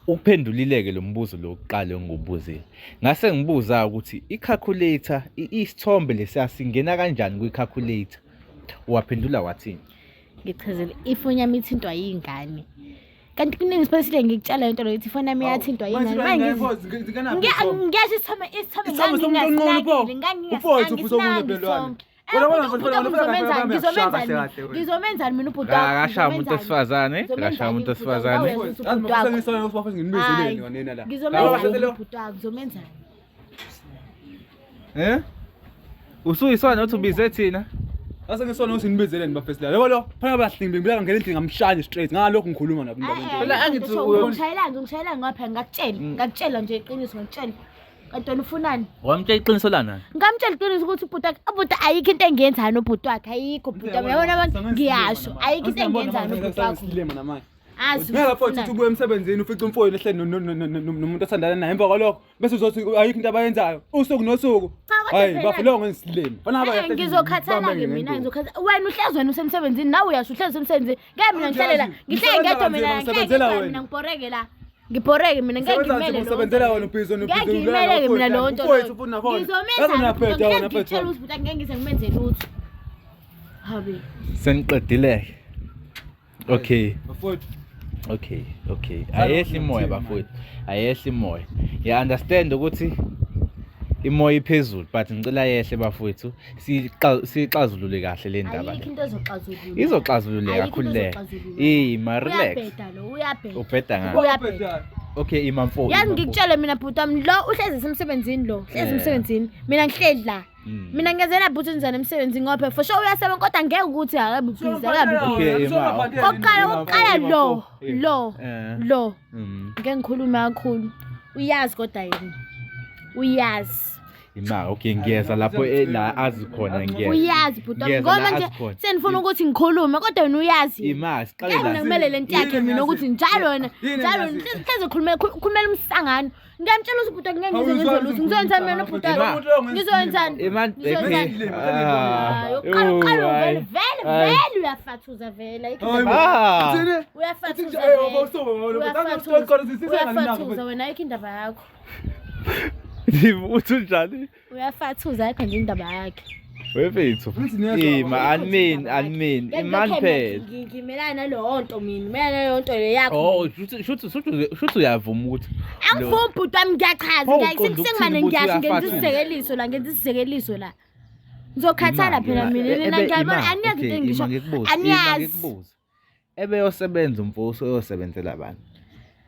Speaker 1: Uphendulile-ke lo mbuzo lo wokuqala engiwubuzile. Ngase ngibuza ukuthi i-calculator, isithombe lesiya singena kanjani kwi-calculator? Waphendula wathini?
Speaker 3: Ngichazele ifoni yami ithintwa yingane. Kanti kuningi Siphesihle ngikutshela lento leyo ukuthi ifoni yami iyathintwa yingane. Manje ngiyasho isithombe
Speaker 2: Isithombe somuntu onqunu pho. Ufowethu futhi omunye belwane. Wena wena mfethu, wena wena mfethu,
Speaker 3: Ngizomenzani?
Speaker 2: kahle kahle wena.
Speaker 3: Ngizomenzani mina ubhuti wakho?
Speaker 1: Akashaya umuntu wesifazane, akashaya umuntu wesifazane.
Speaker 2: Yazi mafisa ngisona ukuthi bafethu nginibizeleni nganena la.
Speaker 3: Ngizomenzani ubhuti wakho? Ngizomenzani?
Speaker 1: Eh? Usuyisona uthi ubize thina?
Speaker 2: Ase ngisona ukuthi nginibizeleni bafethu la. Yabo lo, phela bahlingibila ngene endlini ngamshaya straight. Ngalokhu ngikhuluma nabo indaba into.
Speaker 1: Phela angithi uyo-
Speaker 3: ungishayelani, ungishayelani ngoba phela ngakutshela, ngakutshela nje iqiniso ngakutshela. Kanti wena ufunani?
Speaker 1: Wamtshela iqiniso lana?
Speaker 3: Ngamtshela iqiniso ukuthi ubhuti wakhe, ubhuti ayikho into engiyenzayo nobhuti wakhe, ayikho ubhuti wami. Yabona abantu ngiyasho, ayikho into engiyenzayo nobhuti wakho.
Speaker 2: Isilima namanje.
Speaker 3: Azi
Speaker 2: Ngeke
Speaker 3: ukuthi
Speaker 2: mfowethu uthi
Speaker 3: ufunani.
Speaker 2: ubuye emsebenzini ufice umfowenu ehleli nomuntu othandana naye emva kwalokho bese uzothi ayikho into abayenzayo usuku nosuku.
Speaker 3: Cha kodwa
Speaker 2: Hayi
Speaker 3: phela-
Speaker 2: bafo lo ngisilimi. Fana haba
Speaker 3: Eh, ngizokhathala-ke mina ngizokhathala wena uhlezi wena usemsebenzini nawe uyasho uhlezi usemsebenzini ngeke mina ngihlale la ngihlale ngedwa mina la, ngihlale
Speaker 2: Ngisebenzela
Speaker 3: ngedwa
Speaker 2: wena.
Speaker 3: mina ngibhoreke la ngibhoreke mina ngeke ngimele leyo nto.
Speaker 2: Usebenzela wena ubhizi wena
Speaker 3: Ngeke
Speaker 2: ubhizi
Speaker 3: ngimele-ke mina leyo nto
Speaker 2: Mfowethu futhi nakhona.
Speaker 3: ngizomenzani
Speaker 2: uyaphetha wena
Speaker 3: ngitshela
Speaker 2: mfethu.
Speaker 3: ukuthi bhuti angeke ngize ngimenze lutho habe
Speaker 1: Seniqedile. Okay.
Speaker 2: Bafowethu.
Speaker 1: Okay, okay. Ayehli imoya bafowethu. Ayehli imoya. Ngiya understand ukuthi imoya iphezulu but ngicela yehle bafowethu siyixazulule kahle le ndaba
Speaker 3: ayikho
Speaker 1: le.
Speaker 3: into ezoxazulula
Speaker 1: Izoxazululeka
Speaker 3: Ayikho into
Speaker 1: khululeka.
Speaker 3: ezoxazulula.
Speaker 1: Ima relax.
Speaker 3: Uyabheda lo uyabheda
Speaker 1: Ubheda ngani?
Speaker 3: Uyabheda.
Speaker 1: Okay, ima mfo.
Speaker 3: Yazi
Speaker 1: ima mfo.
Speaker 3: ngikutshele mina bhuti wami lo uhlezi esemsebenzini lo uhlezi
Speaker 1: Eh.
Speaker 3: emsebenzini mina ngihleli la mina ngiyazela bhuti njani emsebenzini ngoba phela for sure uyasebenza kodwa ngeke ukuthi akabe busy akabe busy
Speaker 1: Okay, ima.
Speaker 3: Okokuqala okokuqala
Speaker 1: Ima,
Speaker 3: lo
Speaker 1: mfo. Ima.
Speaker 3: lo
Speaker 1: Eh.
Speaker 3: lo ngeke ngikhulume kakhulu uyazi kodwa yena uyazi
Speaker 1: Ima, okay, ngiyeza lapho la azi khona ngiyeza.
Speaker 3: uyazi bhuti wami
Speaker 1: Ngiyeza la
Speaker 3: ngoba nje
Speaker 1: azi khona.
Speaker 3: senifuna ukuthi ngikhulume kodwa wena uyazi
Speaker 1: Ima, siqale
Speaker 3: Ngeke mina
Speaker 1: la.
Speaker 3: kumele lento yakhe
Speaker 2: Yini
Speaker 3: mina ukuthi njalo wena
Speaker 2: Yini
Speaker 3: njalo
Speaker 2: engazi?
Speaker 3: hlezi khulume khulumela umsangano ngiyamtshela ukuthi bhuti ngeke ngize ngenze lutho ngizoyenzani mina nobhuti
Speaker 1: Ima.
Speaker 3: ngizoyenzani
Speaker 1: Ima,
Speaker 3: ngizoyenzani
Speaker 1: Ah.
Speaker 3: Hayi, uqala uqala
Speaker 1: Oh,
Speaker 3: vele
Speaker 1: hayi.
Speaker 3: vele
Speaker 1: Hayi.
Speaker 3: vele uyafathuza vele ayikho
Speaker 2: Hayi
Speaker 3: indaba.
Speaker 2: bo.
Speaker 1: Ah.
Speaker 2: Uthini?
Speaker 3: Uyafathuza
Speaker 2: Eh,
Speaker 3: vele. Uyafathuza wena ayikho indaba yakho
Speaker 1: Uthi unjani?
Speaker 3: uyafathuza ayikho nje indaba yakhe
Speaker 1: Wefethu.
Speaker 2: Uthi niyezwa
Speaker 1: Ima, anmin, anmin,
Speaker 3: Ngeke
Speaker 1: imani
Speaker 3: ngilokhe
Speaker 1: phela.
Speaker 3: ngimelana naleyo nto mina ngimelana naleyo nto le yakho
Speaker 1: Oh, shuthi shuthi shuthi shuthi uyavuma ukuthi
Speaker 3: Angivumi bhuti wami ngiyachaza
Speaker 1: Oh,
Speaker 3: ngiya-
Speaker 1: uqonda
Speaker 3: sengimane
Speaker 1: ukuthini ukuthi
Speaker 3: ngiyasho ngenza
Speaker 1: uyafathuza?
Speaker 3: isizekeliso la ngenza isizekeliso la ngizokhathala
Speaker 1: Ima,
Speaker 3: phela
Speaker 1: ima,
Speaker 3: mina nina ngiyabona
Speaker 1: ima,
Speaker 3: aniyazi
Speaker 1: okay,
Speaker 3: into engisho
Speaker 1: ima, ngikubuze, ima,
Speaker 3: aniyazi
Speaker 1: ngikubuze. Ebeyosebenza umfowethu uyosebenzela abantu.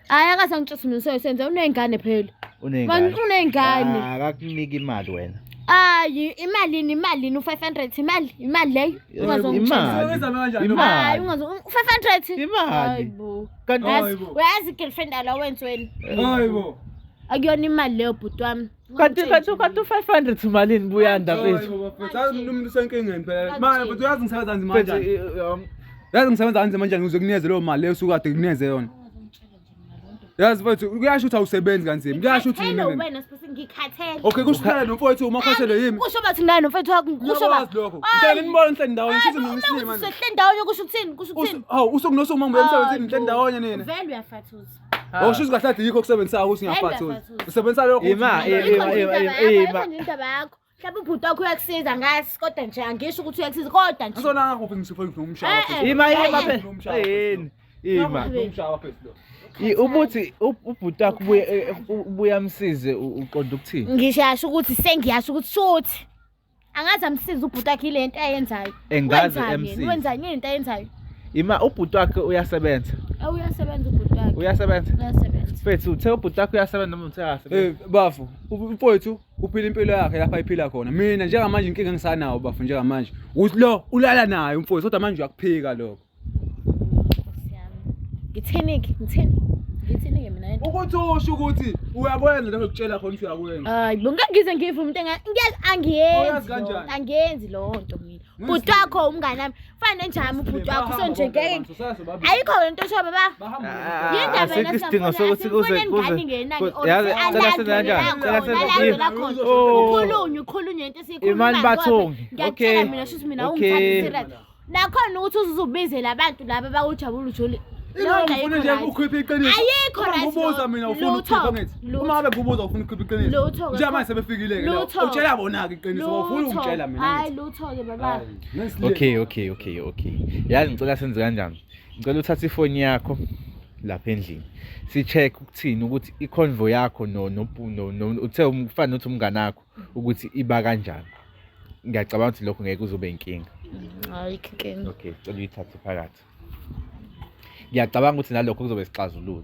Speaker 3: Hhayi akase angitshela mina useyosenza uney'ngane phela
Speaker 1: Uney'ngane.
Speaker 3: Man, uney'ngane.
Speaker 1: Ah, Akakuniki imali wena.
Speaker 3: Hayi imalini imalini u-500 imali imali leyo ungazongitshela
Speaker 1: Imali.
Speaker 3: hayi
Speaker 1: Imali.
Speaker 3: ungazo u-500
Speaker 1: Imali.
Speaker 3: Hayi bo
Speaker 1: Kanti
Speaker 2: Hayi bo.
Speaker 3: uyazi i-girlfriend allowance wena
Speaker 2: Hayi bo.
Speaker 3: akuyona imali leyo bhuti wami
Speaker 1: kanti kanti kanti u-500 malini buyanda
Speaker 2: Hayi
Speaker 1: mfethu.
Speaker 2: bo bafethu. Yazi umuntu usenkingeni phela. Manje mfethu uyazi ngisebenza kanzima
Speaker 1: Mfethu,
Speaker 2: kanjani. Yazi ngisebenza kanzima kanjani ukuze kunikeze leyo mali leyo osuke kade kunikeze yona. Yazi mfethu kuyasho ukuthi awusebenzi kanzima. Kuyasho ukuthi
Speaker 3: Ngikhathele
Speaker 2: mina.
Speaker 3: wena Sipho, ngikhathele
Speaker 2: Okay kusho ukuthi nomfowethu uma ukhathele yimi.
Speaker 3: kusho bathi naye nomfethu wakho kusho ba
Speaker 2: Ngiyakwazi lokho. Ngicela nibone nihleli ndawonye shuthi ngiyisilima manje.
Speaker 3: Sehle ndawonye kusho ukuthini kusho ukuthini
Speaker 2: Hawu usuku nosuku uma ngibuya emsebenzini ngihleli ndawonye nina.
Speaker 3: vele uyafathuza
Speaker 2: Oh shuthi kahle kahle yikho okusebenzisayo ukuthi
Speaker 3: Vele
Speaker 2: ngiyafathuza.
Speaker 3: uyafathuza.
Speaker 2: Usebenzisa lokho.
Speaker 1: Ima,
Speaker 2: ukuthi-
Speaker 1: ima,
Speaker 3: Ayikho nje
Speaker 1: ima,
Speaker 3: indaba yakho,
Speaker 1: ima.
Speaker 3: ayikho nje indaba yakho mhlawumbe ubhuti wakho uyakusiza ngasi kodwa nje angisho ukuthi uyakusiza kodwa nje
Speaker 2: Asona ngakuphi ngisuke ngomshaya.
Speaker 3: Eh, eh.
Speaker 1: Ima ima
Speaker 3: Eh,
Speaker 1: phela. Yini? Ima.
Speaker 2: Ngomshaya phezulu.
Speaker 1: Ubuthi ubhuti wakho ubuye ubuye amsize uqonda ukuthini?
Speaker 3: Ngishasho ukuthi sengiyasho ukuthi shuthi angaze amsize ubhuti wakhe ile nto ayenzayo
Speaker 1: Engaze
Speaker 3: Wenzani yena?
Speaker 1: emsize.
Speaker 3: Wenzani yini into ayenzayo
Speaker 1: Ima ubhuti wakhe uyasebenza.
Speaker 3: Eh, uyasebenza ubhuti wakhe
Speaker 1: Uyasebenza.
Speaker 3: uyasebenza
Speaker 1: Mfethu uthe ubhuti wakhe uyasebenza noma uthe akasebenzi?
Speaker 2: Eh bafu, umfowethu uphila impilo yakhe lapha ayiphila khona. Mina njengamanje inkinga engisanawo bafu njengamanje. Ukuthi lo ulala naye umfowethu kodwa manje uyakuphika lokho.
Speaker 3: Nkosi yami. Ngithini-ke ngithini ngithini-ke mina lento
Speaker 2: Ukuthi usho ukuthi uyakwenza lokho ekutshela khona ukuthi uyakwenza.
Speaker 3: Hayi bo ngeke ngize ngivume into angiyenzi
Speaker 2: Oyazi
Speaker 3: leyo nto,
Speaker 2: kanjani?
Speaker 3: angiyenzi leyo nto mina bhuti wakho umngane wami fana nenjami ubhuti wakho so nje ngeke ayikho lento eshoyo baba Yindaba
Speaker 1: Asikho
Speaker 3: yena
Speaker 1: isidingo sokuthi kuze kuze yazi cela senze kanjani? Cela senze Oh.
Speaker 3: ukhulunywe ukhulunywe into esiyikhulumayo
Speaker 1: Imani Bathongi.
Speaker 3: ngiyakutshela
Speaker 1: Okay.
Speaker 3: mina shuthi mina
Speaker 1: Okay.
Speaker 3: ungithatha serious nakhona ukuthi uzuzubize labantu laba bakujabula ujule
Speaker 2: Ila ngifuna nje ukukhipha iqiniso.
Speaker 3: Ayikho
Speaker 2: Uma
Speaker 3: right
Speaker 2: Ngikubuza
Speaker 3: lo-
Speaker 2: mina ufuna
Speaker 3: lutho,
Speaker 2: ukukhipha ngithi.
Speaker 3: lutho.
Speaker 2: Uma ngabe ngikubuza ufuna ukukhipha iqiniso.
Speaker 3: Lutho-ke.
Speaker 2: Njengamanje sebefikile ke la.
Speaker 3: Lutho.
Speaker 2: Utshela bona ke iqiniso ufuna ukungitshela mina.
Speaker 3: hayi
Speaker 2: ngithi.
Speaker 3: lutho-ke baba
Speaker 2: Hayi, ngisilima.
Speaker 1: Okay, okay, okay, okay. Yazi ngicela senze kanjani? Ngicela uthathe ifoni yakho lapha endlini. Si-check ukuthini ukuthi i-convo yakho no no no no- uthe ufana nokuthi umngane wakho ukuthi iba kanjani. Ngiyacabanga ukuthi lokho ngeke kuzobe inkinga.
Speaker 3: ayikho inkinga
Speaker 1: Okay, cela uyithathe phakathi. Ngiyacabanga ukuthi nalokho kuzobe sixazululo.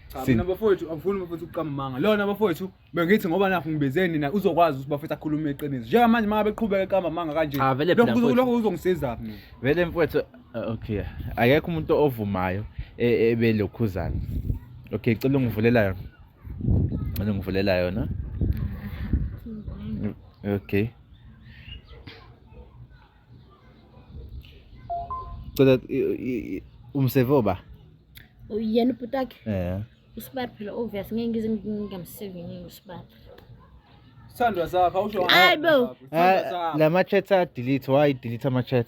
Speaker 2: Cha mina bafowethu angifuni bafowethu ukuqamba amanga. Lona bafowethu bengithi ngoba nakho ngibizeni nina uzokwazi ukuthi bafowethu akhulume iqiniso. Njengamanje uma ngabe eqhubeka eqamba amanga kanje.
Speaker 1: Cha, vele phela
Speaker 2: Lokho
Speaker 1: mfowethu.
Speaker 2: lokho kuzongisiza mina.
Speaker 1: Vele mfowethu okay, akekho umuntu ovumayo ebelokhuzana. Okay, cela ungivulela yona. Cela ungivulela yona. Okay. Cela umseve ba?
Speaker 3: Yena ubhuti wakhe
Speaker 1: Eh.
Speaker 3: usibari phela obvious ngeke ngize ngingamsevi ngeke usibari
Speaker 2: Sithandwa sakho awusho.
Speaker 3: Hayi bo.
Speaker 1: La ma-chat a-delete, why delete ama-chat?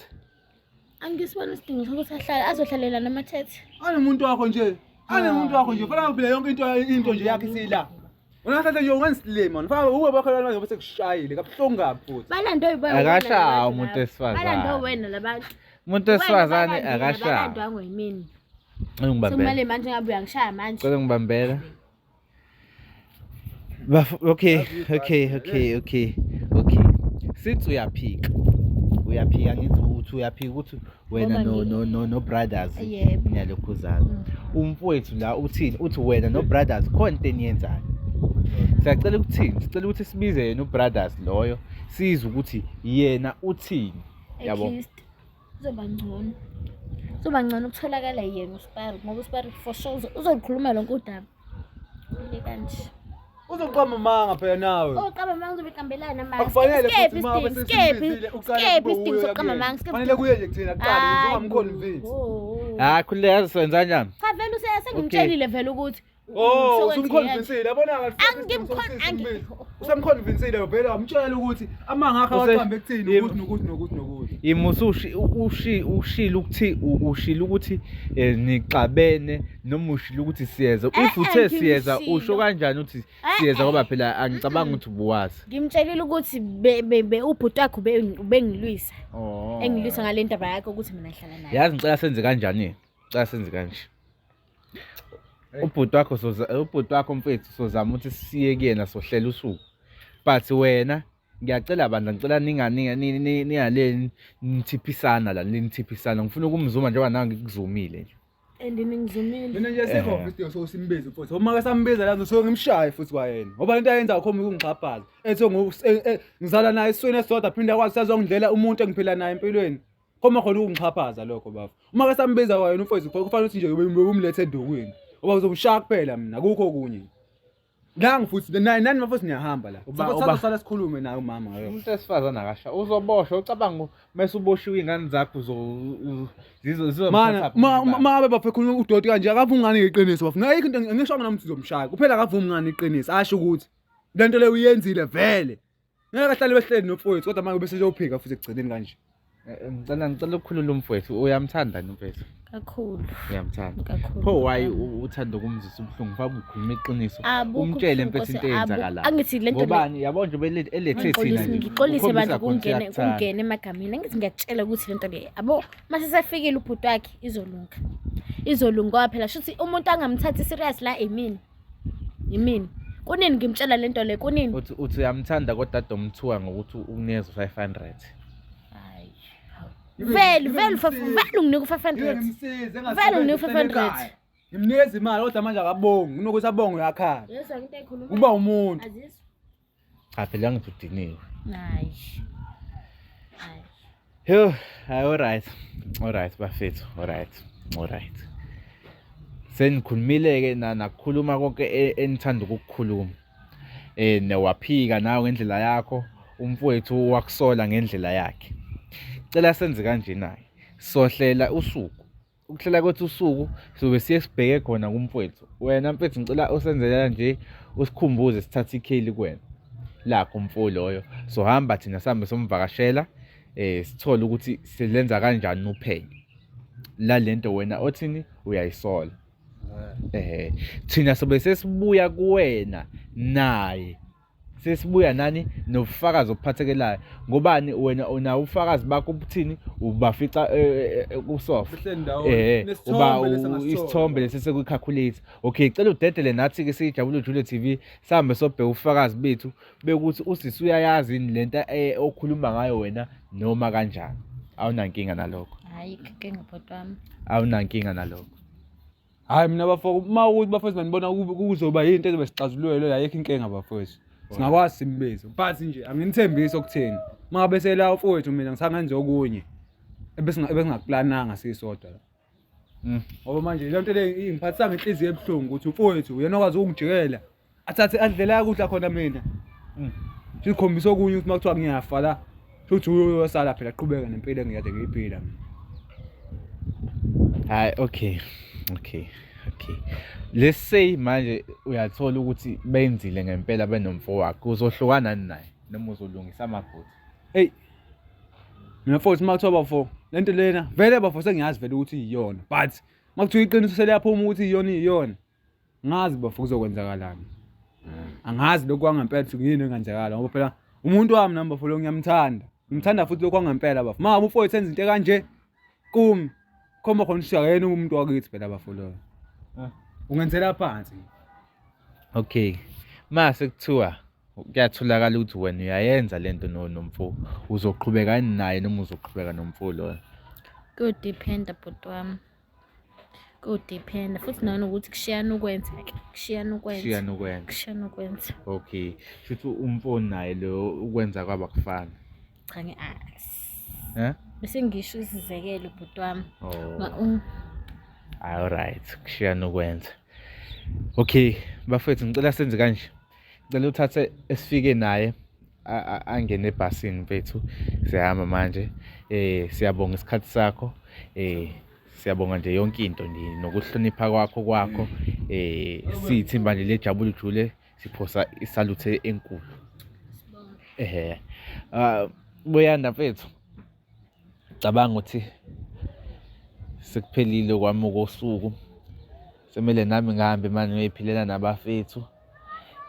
Speaker 3: Angisibona isidingo sokuthi ahlale azohlalela nama-chat.
Speaker 2: Anomuntu wakho nje. Anomuntu wakho nje. Fanele phela yonke into nje yakhe isila. Wena kahle nje ungangisilima. Mfana uwe bakho lana nje bese kushayile kabuhlungu kabi futhi.
Speaker 3: Balande wena.
Speaker 1: Akashawa umuntu wesifazane.
Speaker 3: Balande wena labantu.
Speaker 1: Umuntu wesifazane akashawa.
Speaker 3: Balandwa yimina.
Speaker 1: Ngibambele.
Speaker 3: Sekumele manje ngabe uyangishaya manje.
Speaker 1: Cela ngibambela. Okay, okay, okay, okay. Okay. Since uyaphika. Uyaphika ngithi uthi uyaphika ukuthi wena no no no no brothers niyalokhuzana. Umfowethu la uthini? Uthi wena no brothers khona into eniyenzayo. Siyacela ukuthini? Sicela ukuthi sibize yena ubrothers loyo sizwe ukuthi yena uthini. Yabo.
Speaker 3: Kuzoba ngcono. Kuzoba ngcono ukutholakala yena uSpari ngoba uSpari for sure uzokhuluma lonke udaba. Kule kanje.
Speaker 2: Uzoqamba amanga phela nawe.
Speaker 3: Oqamba amanga uzobe eqambelana amanga.
Speaker 2: Akufanele
Speaker 3: Skephi
Speaker 2: futhi uma
Speaker 3: isidingo?
Speaker 2: bese
Speaker 3: Skephi?
Speaker 2: simbizile uqale
Speaker 3: Skephi
Speaker 2: kube
Speaker 3: isidingo
Speaker 2: uye
Speaker 3: sokuqamba
Speaker 2: kuyena.
Speaker 3: amanga? Skephi
Speaker 2: Fanele kuye nje kuthina kuqala uzongamconvince.
Speaker 1: Hayi khululeka yazi senza kanjani?
Speaker 3: Cha vele usengimtshelile vele ukuthi
Speaker 2: Oh,
Speaker 3: sokwenziwe
Speaker 2: usumconvincile yabona usemconvincile vele wamtshela ukuthi amanga akhe awaqambe ekuthini ukuthi nokuthi nokuthi nokuthi.
Speaker 1: Imusa ushilo ukuthi ushilo ukuthi nixabene noma ushilo ukuthi siyeza. If uthe siyeza usho kanjani ukuthi siyeza ngoba phela angicabanga ukuthi ubuwazi.
Speaker 3: Ngimtshelile ukuthi ubhuti wakhe ubengilwisa. Engilwisa ngale ndaba yakhe ukuthi mina ngihlala naye.
Speaker 1: Yazi ngicela senze kanjani? Ngicela senze kanje. Ubhuti wakho ubhuti wakho mfethu sozama ukuthi siye kuyena sohlela usuku. But wena ngiyacela bandla ngicela ningaleni nithiphisana la nithiphisana ngifuna ukumzuma njengoba nawe ngikuzumile nje.
Speaker 3: And ningizumile.
Speaker 2: Mina nje sikho isidingo sokusimbiza mfowethu. Uma ke sambiza la ngizosuke ngimshaye futhi kwayena. Ngoba lento ayenza khomba ukungixhaphaza. Ethi ngizala naye esiswini esisodwa phinde akwazi sazongidlela umuntu engiphila naye empilweni. Khoma khona ukungixhaphaza lokho bafo. Uma ke sambiza kwayena umfowethu kufanele ukuthi nje umlethe endukwini. Ngoba uzomshaya kuphela mina akukho okunye. Nangu futhi naye nani bafo niyahamba la. Sasala sikhulume naye umama ngayo.
Speaker 1: Umuntu wesifazane akasha uzoboshwa ucabanga mase uboshiwe ingane zakho
Speaker 2: zizomthatha. Mana ma abe bafo ekhuluma udoti kanje akavumi ngani iqiniso bafo. Ayikho into ngisho ngani ukuthi uzomshaya. Kuphela akavumi ngani iqiniso asho ukuthi lento le uyenzile vele. Ngeke ahlale behleli nomfowethu kodwa manje bese eyophika futhi ekugcineni kanje.
Speaker 1: Ngicela ukukhulula umfowethu uyamthanda nomfowethu.
Speaker 3: Kakhulu.
Speaker 1: Uyamthanda.
Speaker 3: Kakhulu.
Speaker 1: Pho why uthanda ukumzisa ubuhlungu mfaka ukhuluma iqiniso. Umtshele mfethu into eyenzakalayo.
Speaker 3: Angithi lento
Speaker 1: ngobani yabo nje elethe thina nje.
Speaker 3: Ngixolise bandla kungene emagameni. Angithi ngiyakutshela ukuthi lento le yabo mase sefikile ubhuti wakhe izolunga. Izolunga ngoba phela shuthi umuntu angamthathi serious la emini. Yimina. Kunini ngimtshela lento le kunini?
Speaker 1: Uthi uyamthanda kodwa domthuka ngokuthi ukunikeza 500.
Speaker 3: Hayi. Vele vele vele unginika 500. Vele unginika 500.
Speaker 2: Ngimnikeza imali kodwa manje akabongi, kunokuthi abonge uyakhala.
Speaker 3: Yezwa into ekhuluma.
Speaker 2: Kuba umuntu.
Speaker 3: Azizwa.
Speaker 1: Cha phela ngithi udiniwe.
Speaker 3: Hayi. Hayi.
Speaker 1: Yo, all right. All right bafethu, all right. All right. Senikhulumile ke nakukhuluma konke enithanda ukukukhuluma. Newaphika nawe ngendlela yakho, umfowethu wakusola ngendlela yakhe. Cela senze kanje naye. Sohlela usuku. Ukuhlela kwethu usuku sobe siye sibheke khona kumfowethu. Wena mfethu ngicela usenzelela nje usikhumbuze sithathe ikheli kuwena. Lakho umfo loyo. So hamba thina sihambe somvakashela sithole ukuthi silenza kanjani uphenyo. La lento wena othini uyayisola. Thina sobe sesibuya kuwena naye. Sesibuya nani nobufakazi obuphathekelayo ngobani wena unawo ubufakazi bakho ubuthini ubafica kusofa uba isithombe lesi sekwi-calculator. Okay, cela udedele nathi ke siyijabule Jule TV sihambe sobheka ubufakazi bethu bekuthi usisi uyayazi yini lento okhuluma ngayo wena noma kanjani. Awunankinga nalokho?
Speaker 3: Hayi inkinga bhuti wami.
Speaker 1: Awunankinga nalokho?
Speaker 2: Hayi mina bafo uma ukuthi bafowethu manibona kuzoba yinto ezobe sixazululwe ayikho inkinga bafowethu. Singakwazi simbize. But nje anginithembisi okutheni. Uma ngabe sela mfowethu mina ngisangenza okunye. Ebesingakuplananga sisodwa la. Ngoba manje le nto le ingiphathisa ngenhliziyo ebuhlungu ukuthi umfowethu uyena okwazi ukungijikela. Athathe adlela kudla khona mina. Sikhombisa okunye ukuthi makuthiwa ngiyafa la. Futhi uyosala phela aqhubeke nempilo engiyade ngiyiphila mina.
Speaker 1: Hayi okay. Okay. Okay. Let's say manje uyathola ukuthi benzile ngempela benomfo wakhe, uzohlukana naye noma uzolungisa amaphutha?
Speaker 2: Eyi, mina mfowethu, uma kuthiwa bafo le nto lena vele bafo sengiyazi vele ukuthi iyona, but uma kuthiwa iqiniso seliyaphuma ukuthi iyona iyona, ngazi bafo kuzokwenzakalani. Angazi lokhu kwangempela ukuthi yini engenzakala, ngoba phela umuntu wami nami bafo lo ngiyamthanda, ngimthanda futhi lokhu kwangempela bafo. Uma ngabe umfowethu enza into ekanje kumi, khomba khona ukuthi akayena umuntu wakithi phela bafo loyo. Ungenzela phansi.
Speaker 1: Okay. Mase kuthiwa kuyatholakala ukuthi wena uyayenza lento nomfo, uzoqhubeka naye noma uzoqhubeka nomfo loyo?
Speaker 3: Kuyodiphenda bhuti wami, kuyodiphenda futhi nanokuthi kushiyana ukwenza-ke, kushiyana ukwenza.
Speaker 1: Kushiyana ukwenza.
Speaker 3: Kushiyana ukwenza.
Speaker 1: Okay, shuthi umfo naye lo ukwenza kwaba kufana.
Speaker 3: Cha,
Speaker 1: Eh?
Speaker 3: Bese ngisho isizekelo bhuti wami.
Speaker 1: Oh. All right, kushiyana ukwenza. Okay, bafethu, ngicela senze kanje. Ngicela uthathe esifike naye angene ebhasini mfethu. Siyahamba manje. Siyabonga isikhathi sakho. Siyabonga nje yonke into nje nokuhlonipha kwakho. Siyithimba nje lejabula ujule, siphosa isaluthe enkulu. Ehhe. Buyanda mfethu. Cabanga ukuthi sekuphelile kwami kosuku. Semele nami ngihambe manje ngiyoyiphilela nabafethu.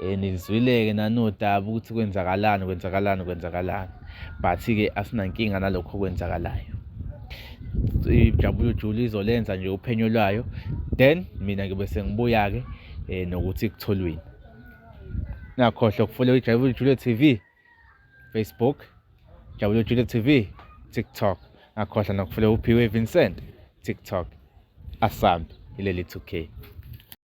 Speaker 1: Nizwile-ke nanodaba ukuthi kwenzakalani, kwenzakalani, kwenzakalani. But-ke asinankinga nalokho okwenzakalayo. Ijabula ujule izolenza nje uphenyo lwayo, then mina ngibe sengibuya-ke nokuthi kutholweni. Ningakhohlwa ukufollow Ijabula Ujule TV, Facebook, Jabula Ujule TV, TikTok. Ngakhohlwa nokufollow uPhiwe Vincent, TikTok. Asambe ileli 2K.